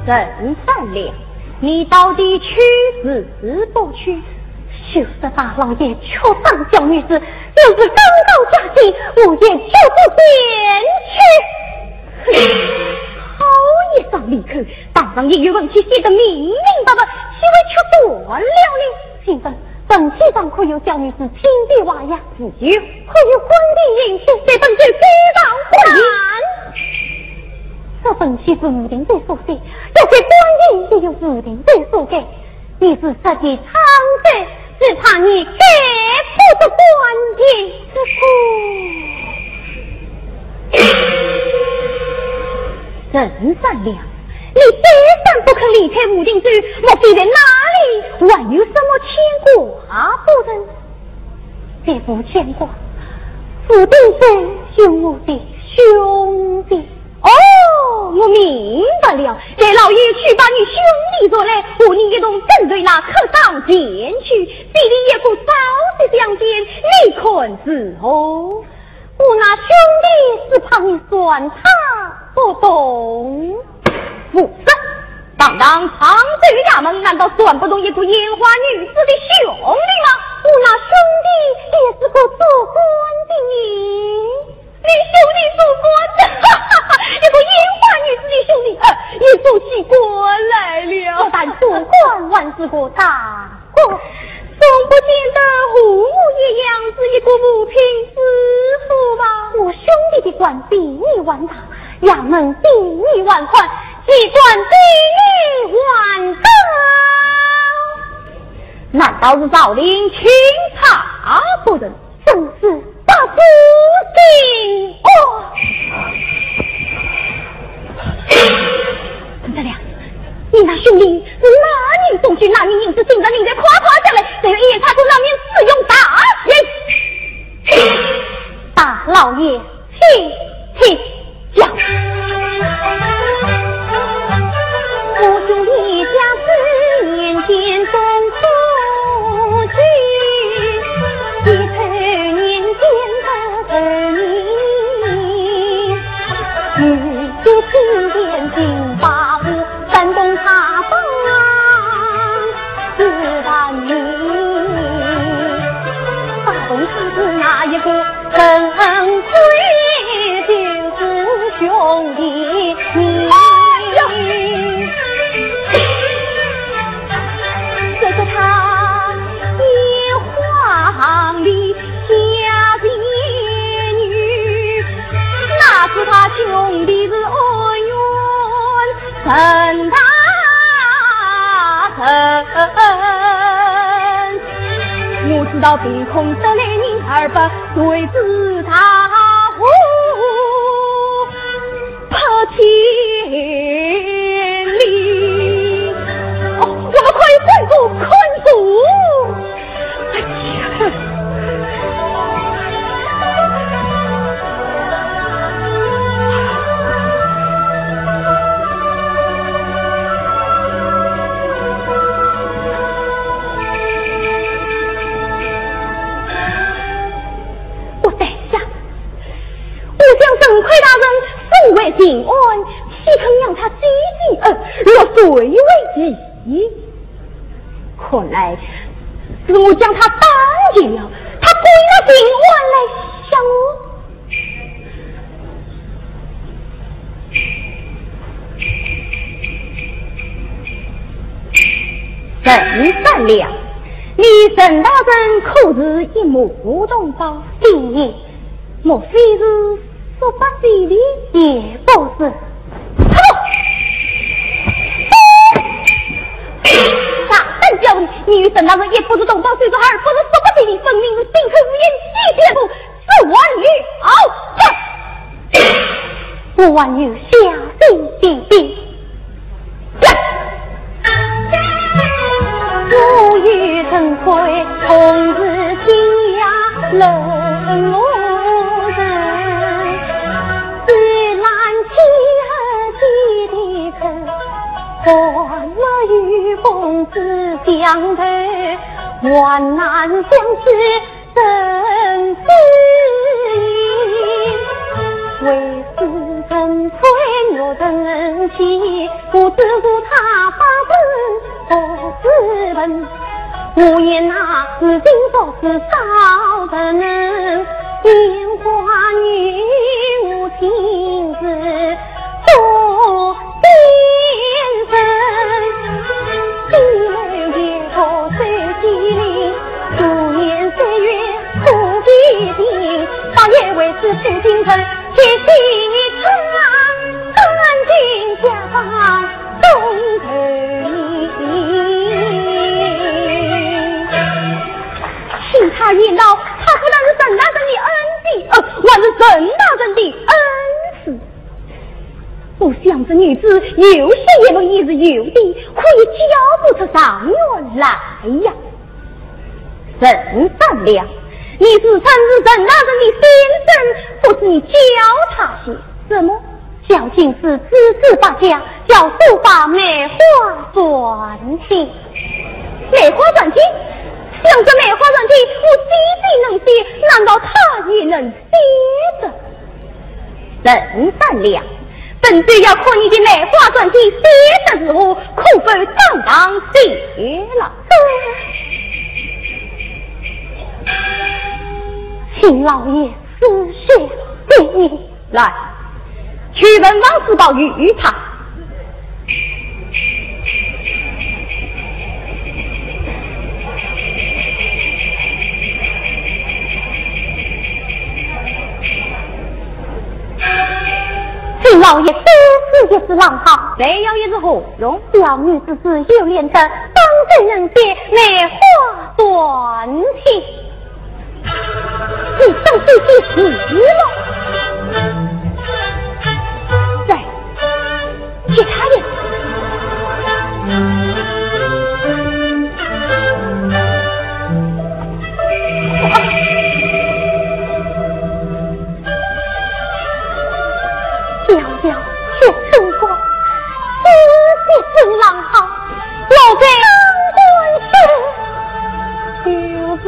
陈三两，你到底去是不去？就是大老爷确当叫女子，要是刚到家中，我也绝不便去。好一张利口，堂上也有文契写得明明白白，岂会曲断了呢？请问，文契上可有叫女子亲笔画押？没有。可有官印印？在本州非常不然。这文契是吴定州所写，要是官印也有吴定州所盖，你是实际唱得，只怕你盖不得官印。这个 陈三两，你再三不肯离开吴定州，莫非在那里还有什么牵挂不成？别无牵挂，吴定州有我的兄弟。哦，我明白了，待老爷去把你兄弟捉来，和你一同跟随那客商前去，这里有个嫂子相见，你看如何？ 我那兄弟只怕你算他不懂。无妨，当上常州衙门，难道算不懂一个烟花女子的兄弟吗？我那兄弟也是个做官的呢。你兄弟做官的，哈哈哈，一个烟花女子的兄弟，呃，也做起官来了。不但做官，还是个大官。从不见得和我一样是一个五品知府吧？我兄弟的官比你还大，衙门比你还宽，机关比你还高。难道是朝廷钦差不成？真是不知情哦！陈德良，你那兄弟是哪人送去，哪人引子，今日你再快快讲来，只有一言他就让你使用大刑。大老爷，请，请讲。我兄弟家住年间东府去，一头年间的头年，你就听见金巴布山东塔上是他你。巴布塔是哪一个？ 怎会就是兄弟你？这个他一晃的下边女，那是他兄弟是恩怨 陈大人，我知道凭空得来人，而不谁知他何不千里。哦，我们快快速快速！ 我在想，我将陈魁大人送回临安，岂肯让他几经恩，落水为泥？ 咦，看来是我将他打劫了，他归了临安来向我。陈善良，你陈大人可是一目通宝？第一， 莫非是说八仙的？也不是。大胆小人，你与沈大人一不是同道，虽说二不是说八仙的，分明是心口无言，鸡犬不如。这还了得！我还有下地的兵。 我与陈魁同是天涯沦落人，虽然天涯几里去，还没有风雨相投，患难相随 生死以，为是人非我人妻，不知故他八字不知文。我言那是今朝是少人，烟花女无情事多 先生，低楼夜泊守西林，数年岁月苦比拼，八月为此赴京城，七喜他赶尽家邦东投你。听他言道，他不但是陈大人的恩弟，呃，还是陈大人的恩师。 我想这女子有些学问也是有的，可以教不出状元来呀。陈善良，你自称是陈大人的先生，不知你教他些什么？教进士，知书达家，教书法梅花篆体。梅花篆体？想这梅花篆体，我既既能写，难道他也能 写的？陈善良，本就要看你的梅花篆体写得如何，可当当谢了。请老爷赐下。来，去问王世宝与他。请老爷多赐一支狼毫。再要一支何用？小女子自幼练得，方才能解梅花断气。 你放心去死了。再给他一次。小小学生过，自己真狼好，老贼当官是，就是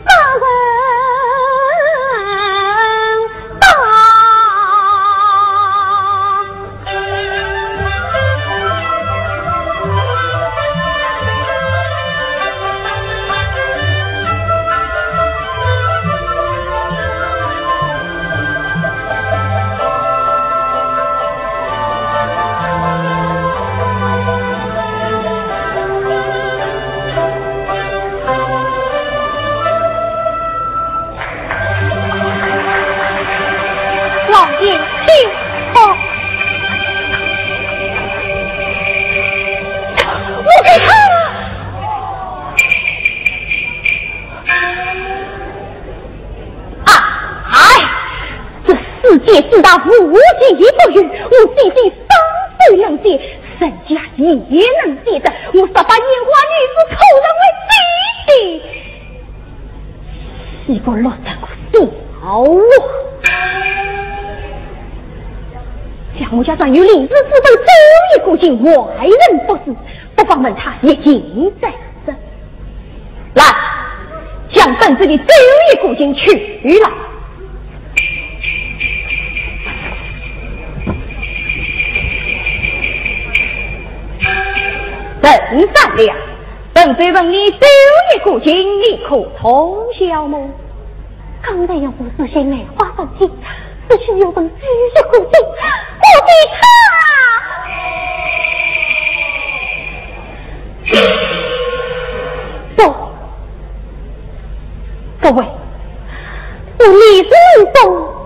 大人到。老爷，请。哦。我给他。啊，哎，这世界之大，无奇不有，我姐姐双手能解，人家也能解的，我十八年花女子，可认为姐姐。 岂不落得个笑话？想我家中有灵芝之中，只有一个金，外人不知，不妨问他一见再说。来，将本子里只有一个金取来。等三两。 本妃问你，只有一个金，你可通晓么？刚才有个书信梅花三千，这是有人只有一个金，我给他。不，各位，我李世民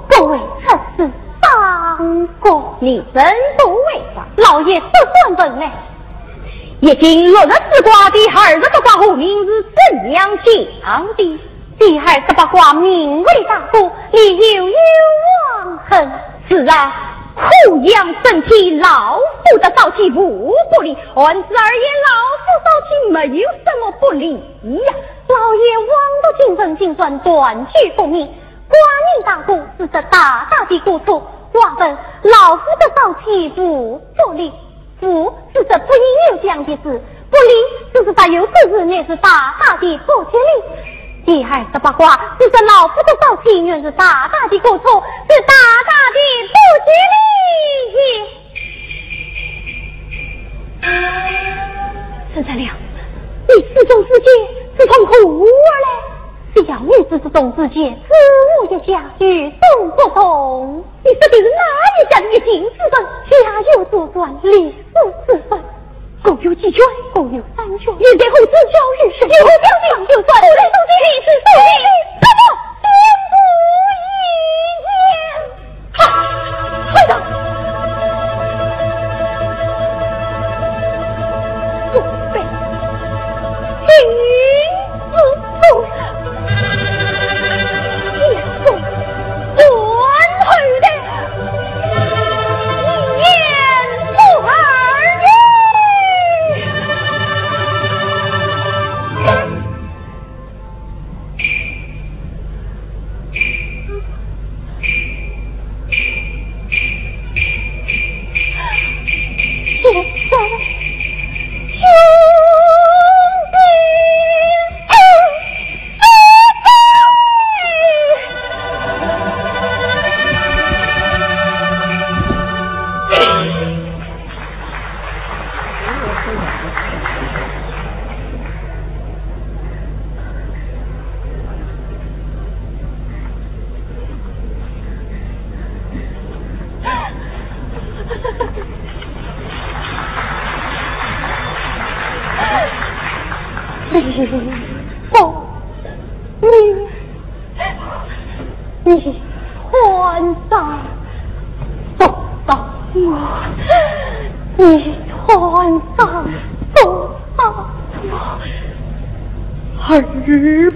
不会出此当国。你真不会吧？老爷不敢问嘞。 易经六十四卦第二十八卦何名是怎样讲的？第二十八卦名为大过，里有冤枉恨。是啊，苦养生体，老夫的燥气无不利。按此而言，老夫燥气没有什么不利呀。老爷枉读经文，竟然断句不明，卦名大过，是这大大的过错。话本老夫的燥气无不利。 无，是这不应有这样的事，不利，是这大有过失，乃是大大的不吉利。第二十八卦，是这老夫的燥气，原是大大的过错，是大大的不吉利。沈善良，你书中之解是从何而来？小女子书中之解，只有一家，与众不同。 你说的是哪一家的一进之分？家有祖传，立世之分。各有几卷？各有三卷。现在何止教育学？有何教育？就算不能读经，立世之立，怎么宣布一言？哈！快走！准备。不，你，你还杀不到我，你还杀不到我，儿不留。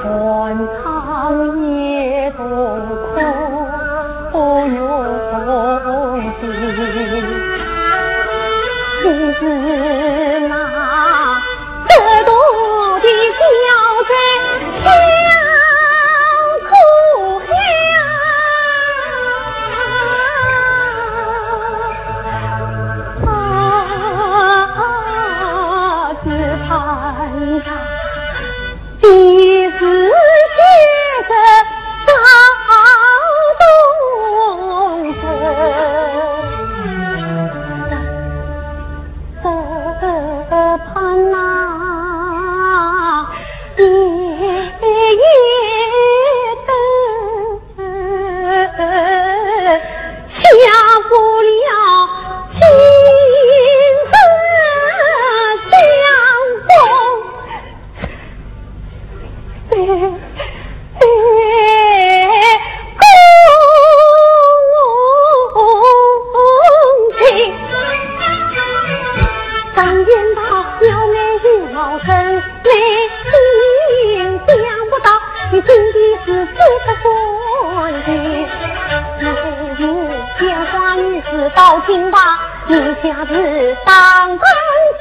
寒窗夜读空余景，只是那孤独的小镇小苦海。啊，只盼他 的是写着少冬春，只盼那夜夜灯 下不了今日相逢的公情。常言道，撩妹与老身，你心想不到，你心底是最不甘心。你是鲜花女子到京吧，你家是当官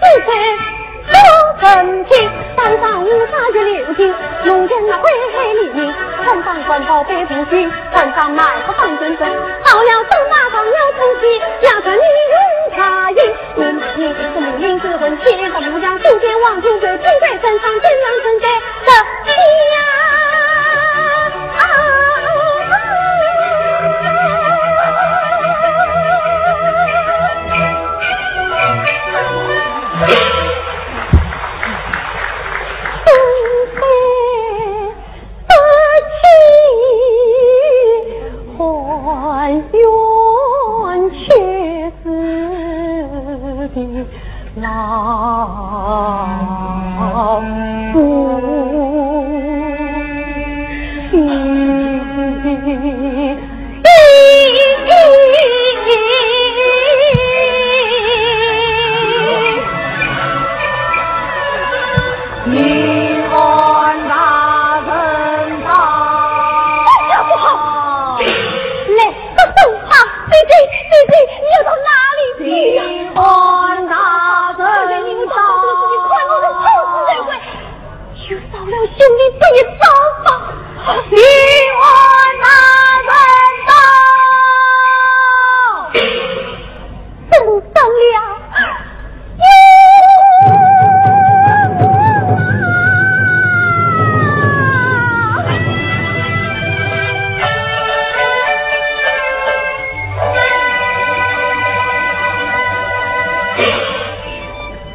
之人，不成器。山上五山十六计，弄人那灰黑里里，山上官宝贝不虚，山上买个方阵阵，好了走马上了城西，要着你用茶饮。 你是母亲之魂，七个模样，九天王君，九天在山上，怎样存在得下？不起还愿，却是的老夫妻。 你看大人到。哎呀，不好！来，快走啊！姐姐，姐姐，你要到哪里去呀？你看大人到。看我的臭死鬼！有少了兄弟这一遭吧。你看大人到。 怎么散了？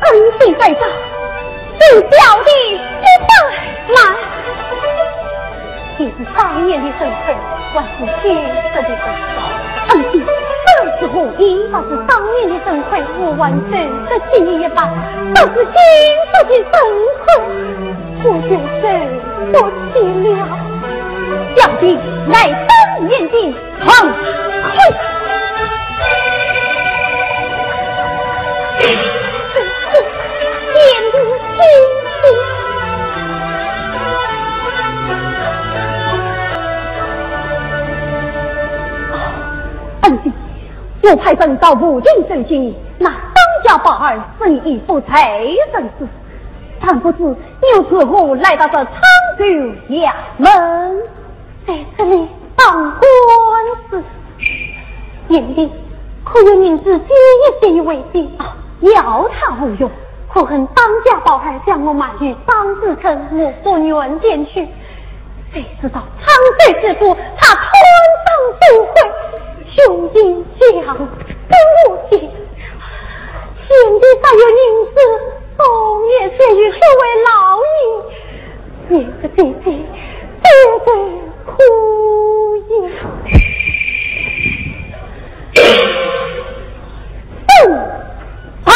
恩情在上，请小弟息怒。慢。 你是当年的身份，还是今日的身份？恩弟，这是何意？若是当年的身份，我还受得起你一拜；若是今日的身份，我就受不起了。小弟乃当年的 放开！恩弟，我派人到武亭搜亲，那当家宝二生已不在人世，但不知你又如何来到这沧州衙门？ 在这里打官司。贤弟，可有银子借一借为定？啊，要他无用。可恨当家宝二将我卖与张子成，我不愿见血。谁知道沧州知府，他贪赃受贿，凶行强逼我见。贤弟若有银子，我也借与这位老爷。 你个姐姐，姐姐可以。嗯，啊。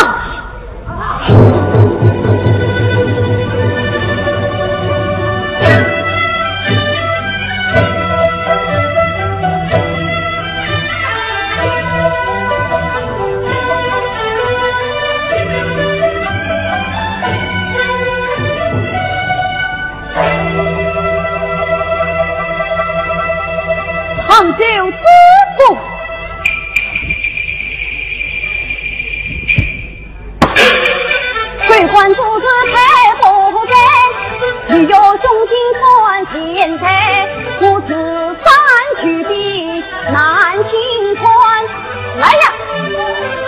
就是不。为官做事太不该，你要胸襟看钱财，我是三句的南京官。来呀，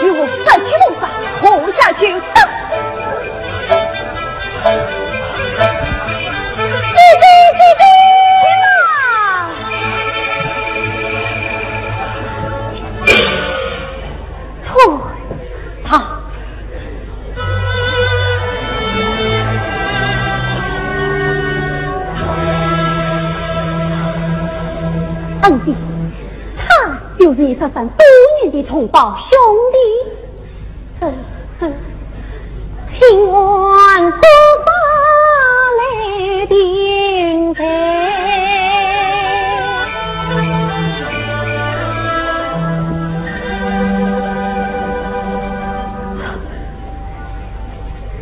与我上去谋杀，活下去打！ 弟弟，弟弟，去吧。退堂。恩弟，他就是你失散多年的同胞兄弟。 是，是，听完歌法来定罪。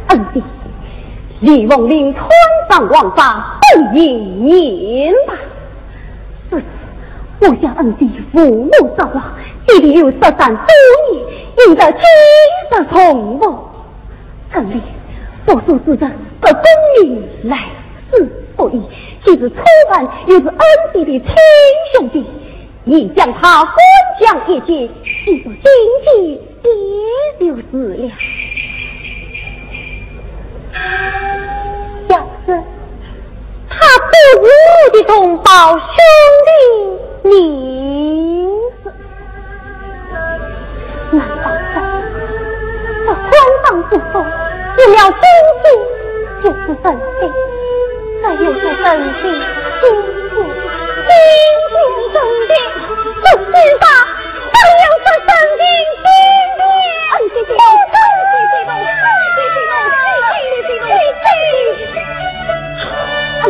恩弟，李凤林穿上王法，本应严办。 是，我想恩弟父母双亡，弟弟又失散多年，应该尽责重负。这里我所指的不公义，来之不易，既是初犯，又是恩弟的亲兄弟，你将他关将一军，即是进去 也就是了。要是他不是我的同胞兄弟，你是……难道这，这官场之中，除了真心就是真心，这又是真心，心是真心，真心真的，真心吧。 哎呦，这真心真的。哎，这这这这这这这这这这这这这。哎，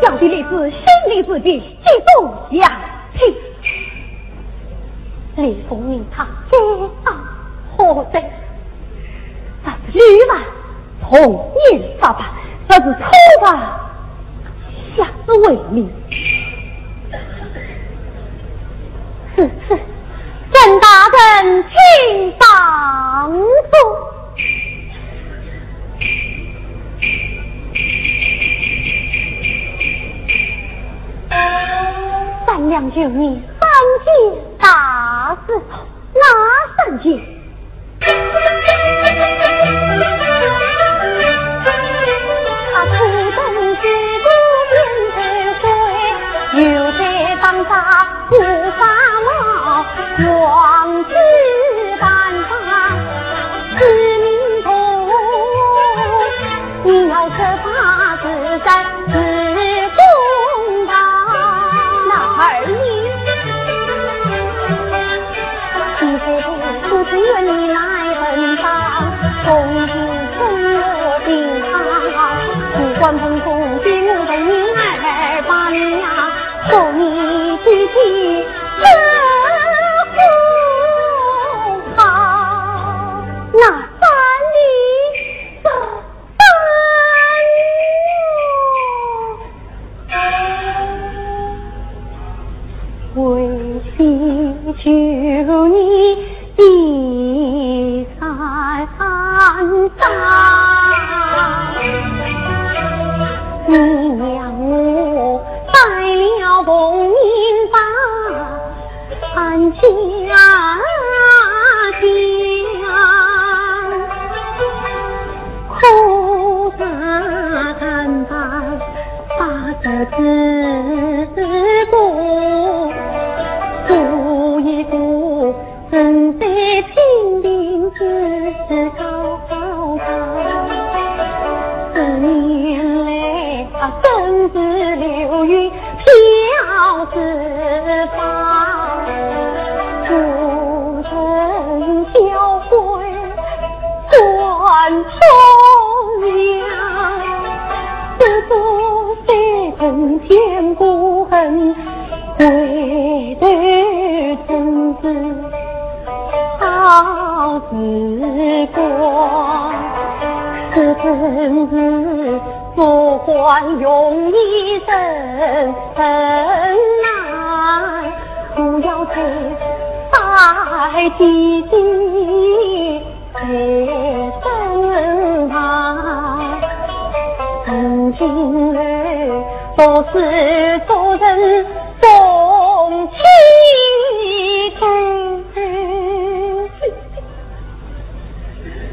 小弟立志，心里自己，一步向前。李凤林他该当何罪？这是初犯，同年发配，这是初犯，下手为民。是，是，沈大人请上座。三两就你三件大事，哪三件？ 那二爷？那三年？ 为妻求你一声，你让我拜了凤英吧。 安家乡，可叹他八十之过，做一个人在清贫之家。十年来，啊，真是流于 飘之芳，孤城交关断重阳，不做三分千古恨，回头怎知 好时光，此生是不欢容易生恨难。在地的在身旁，曾经来，不是做人动气的。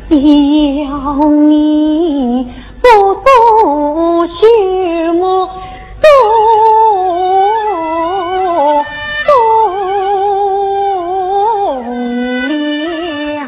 要你不多许我 多多量。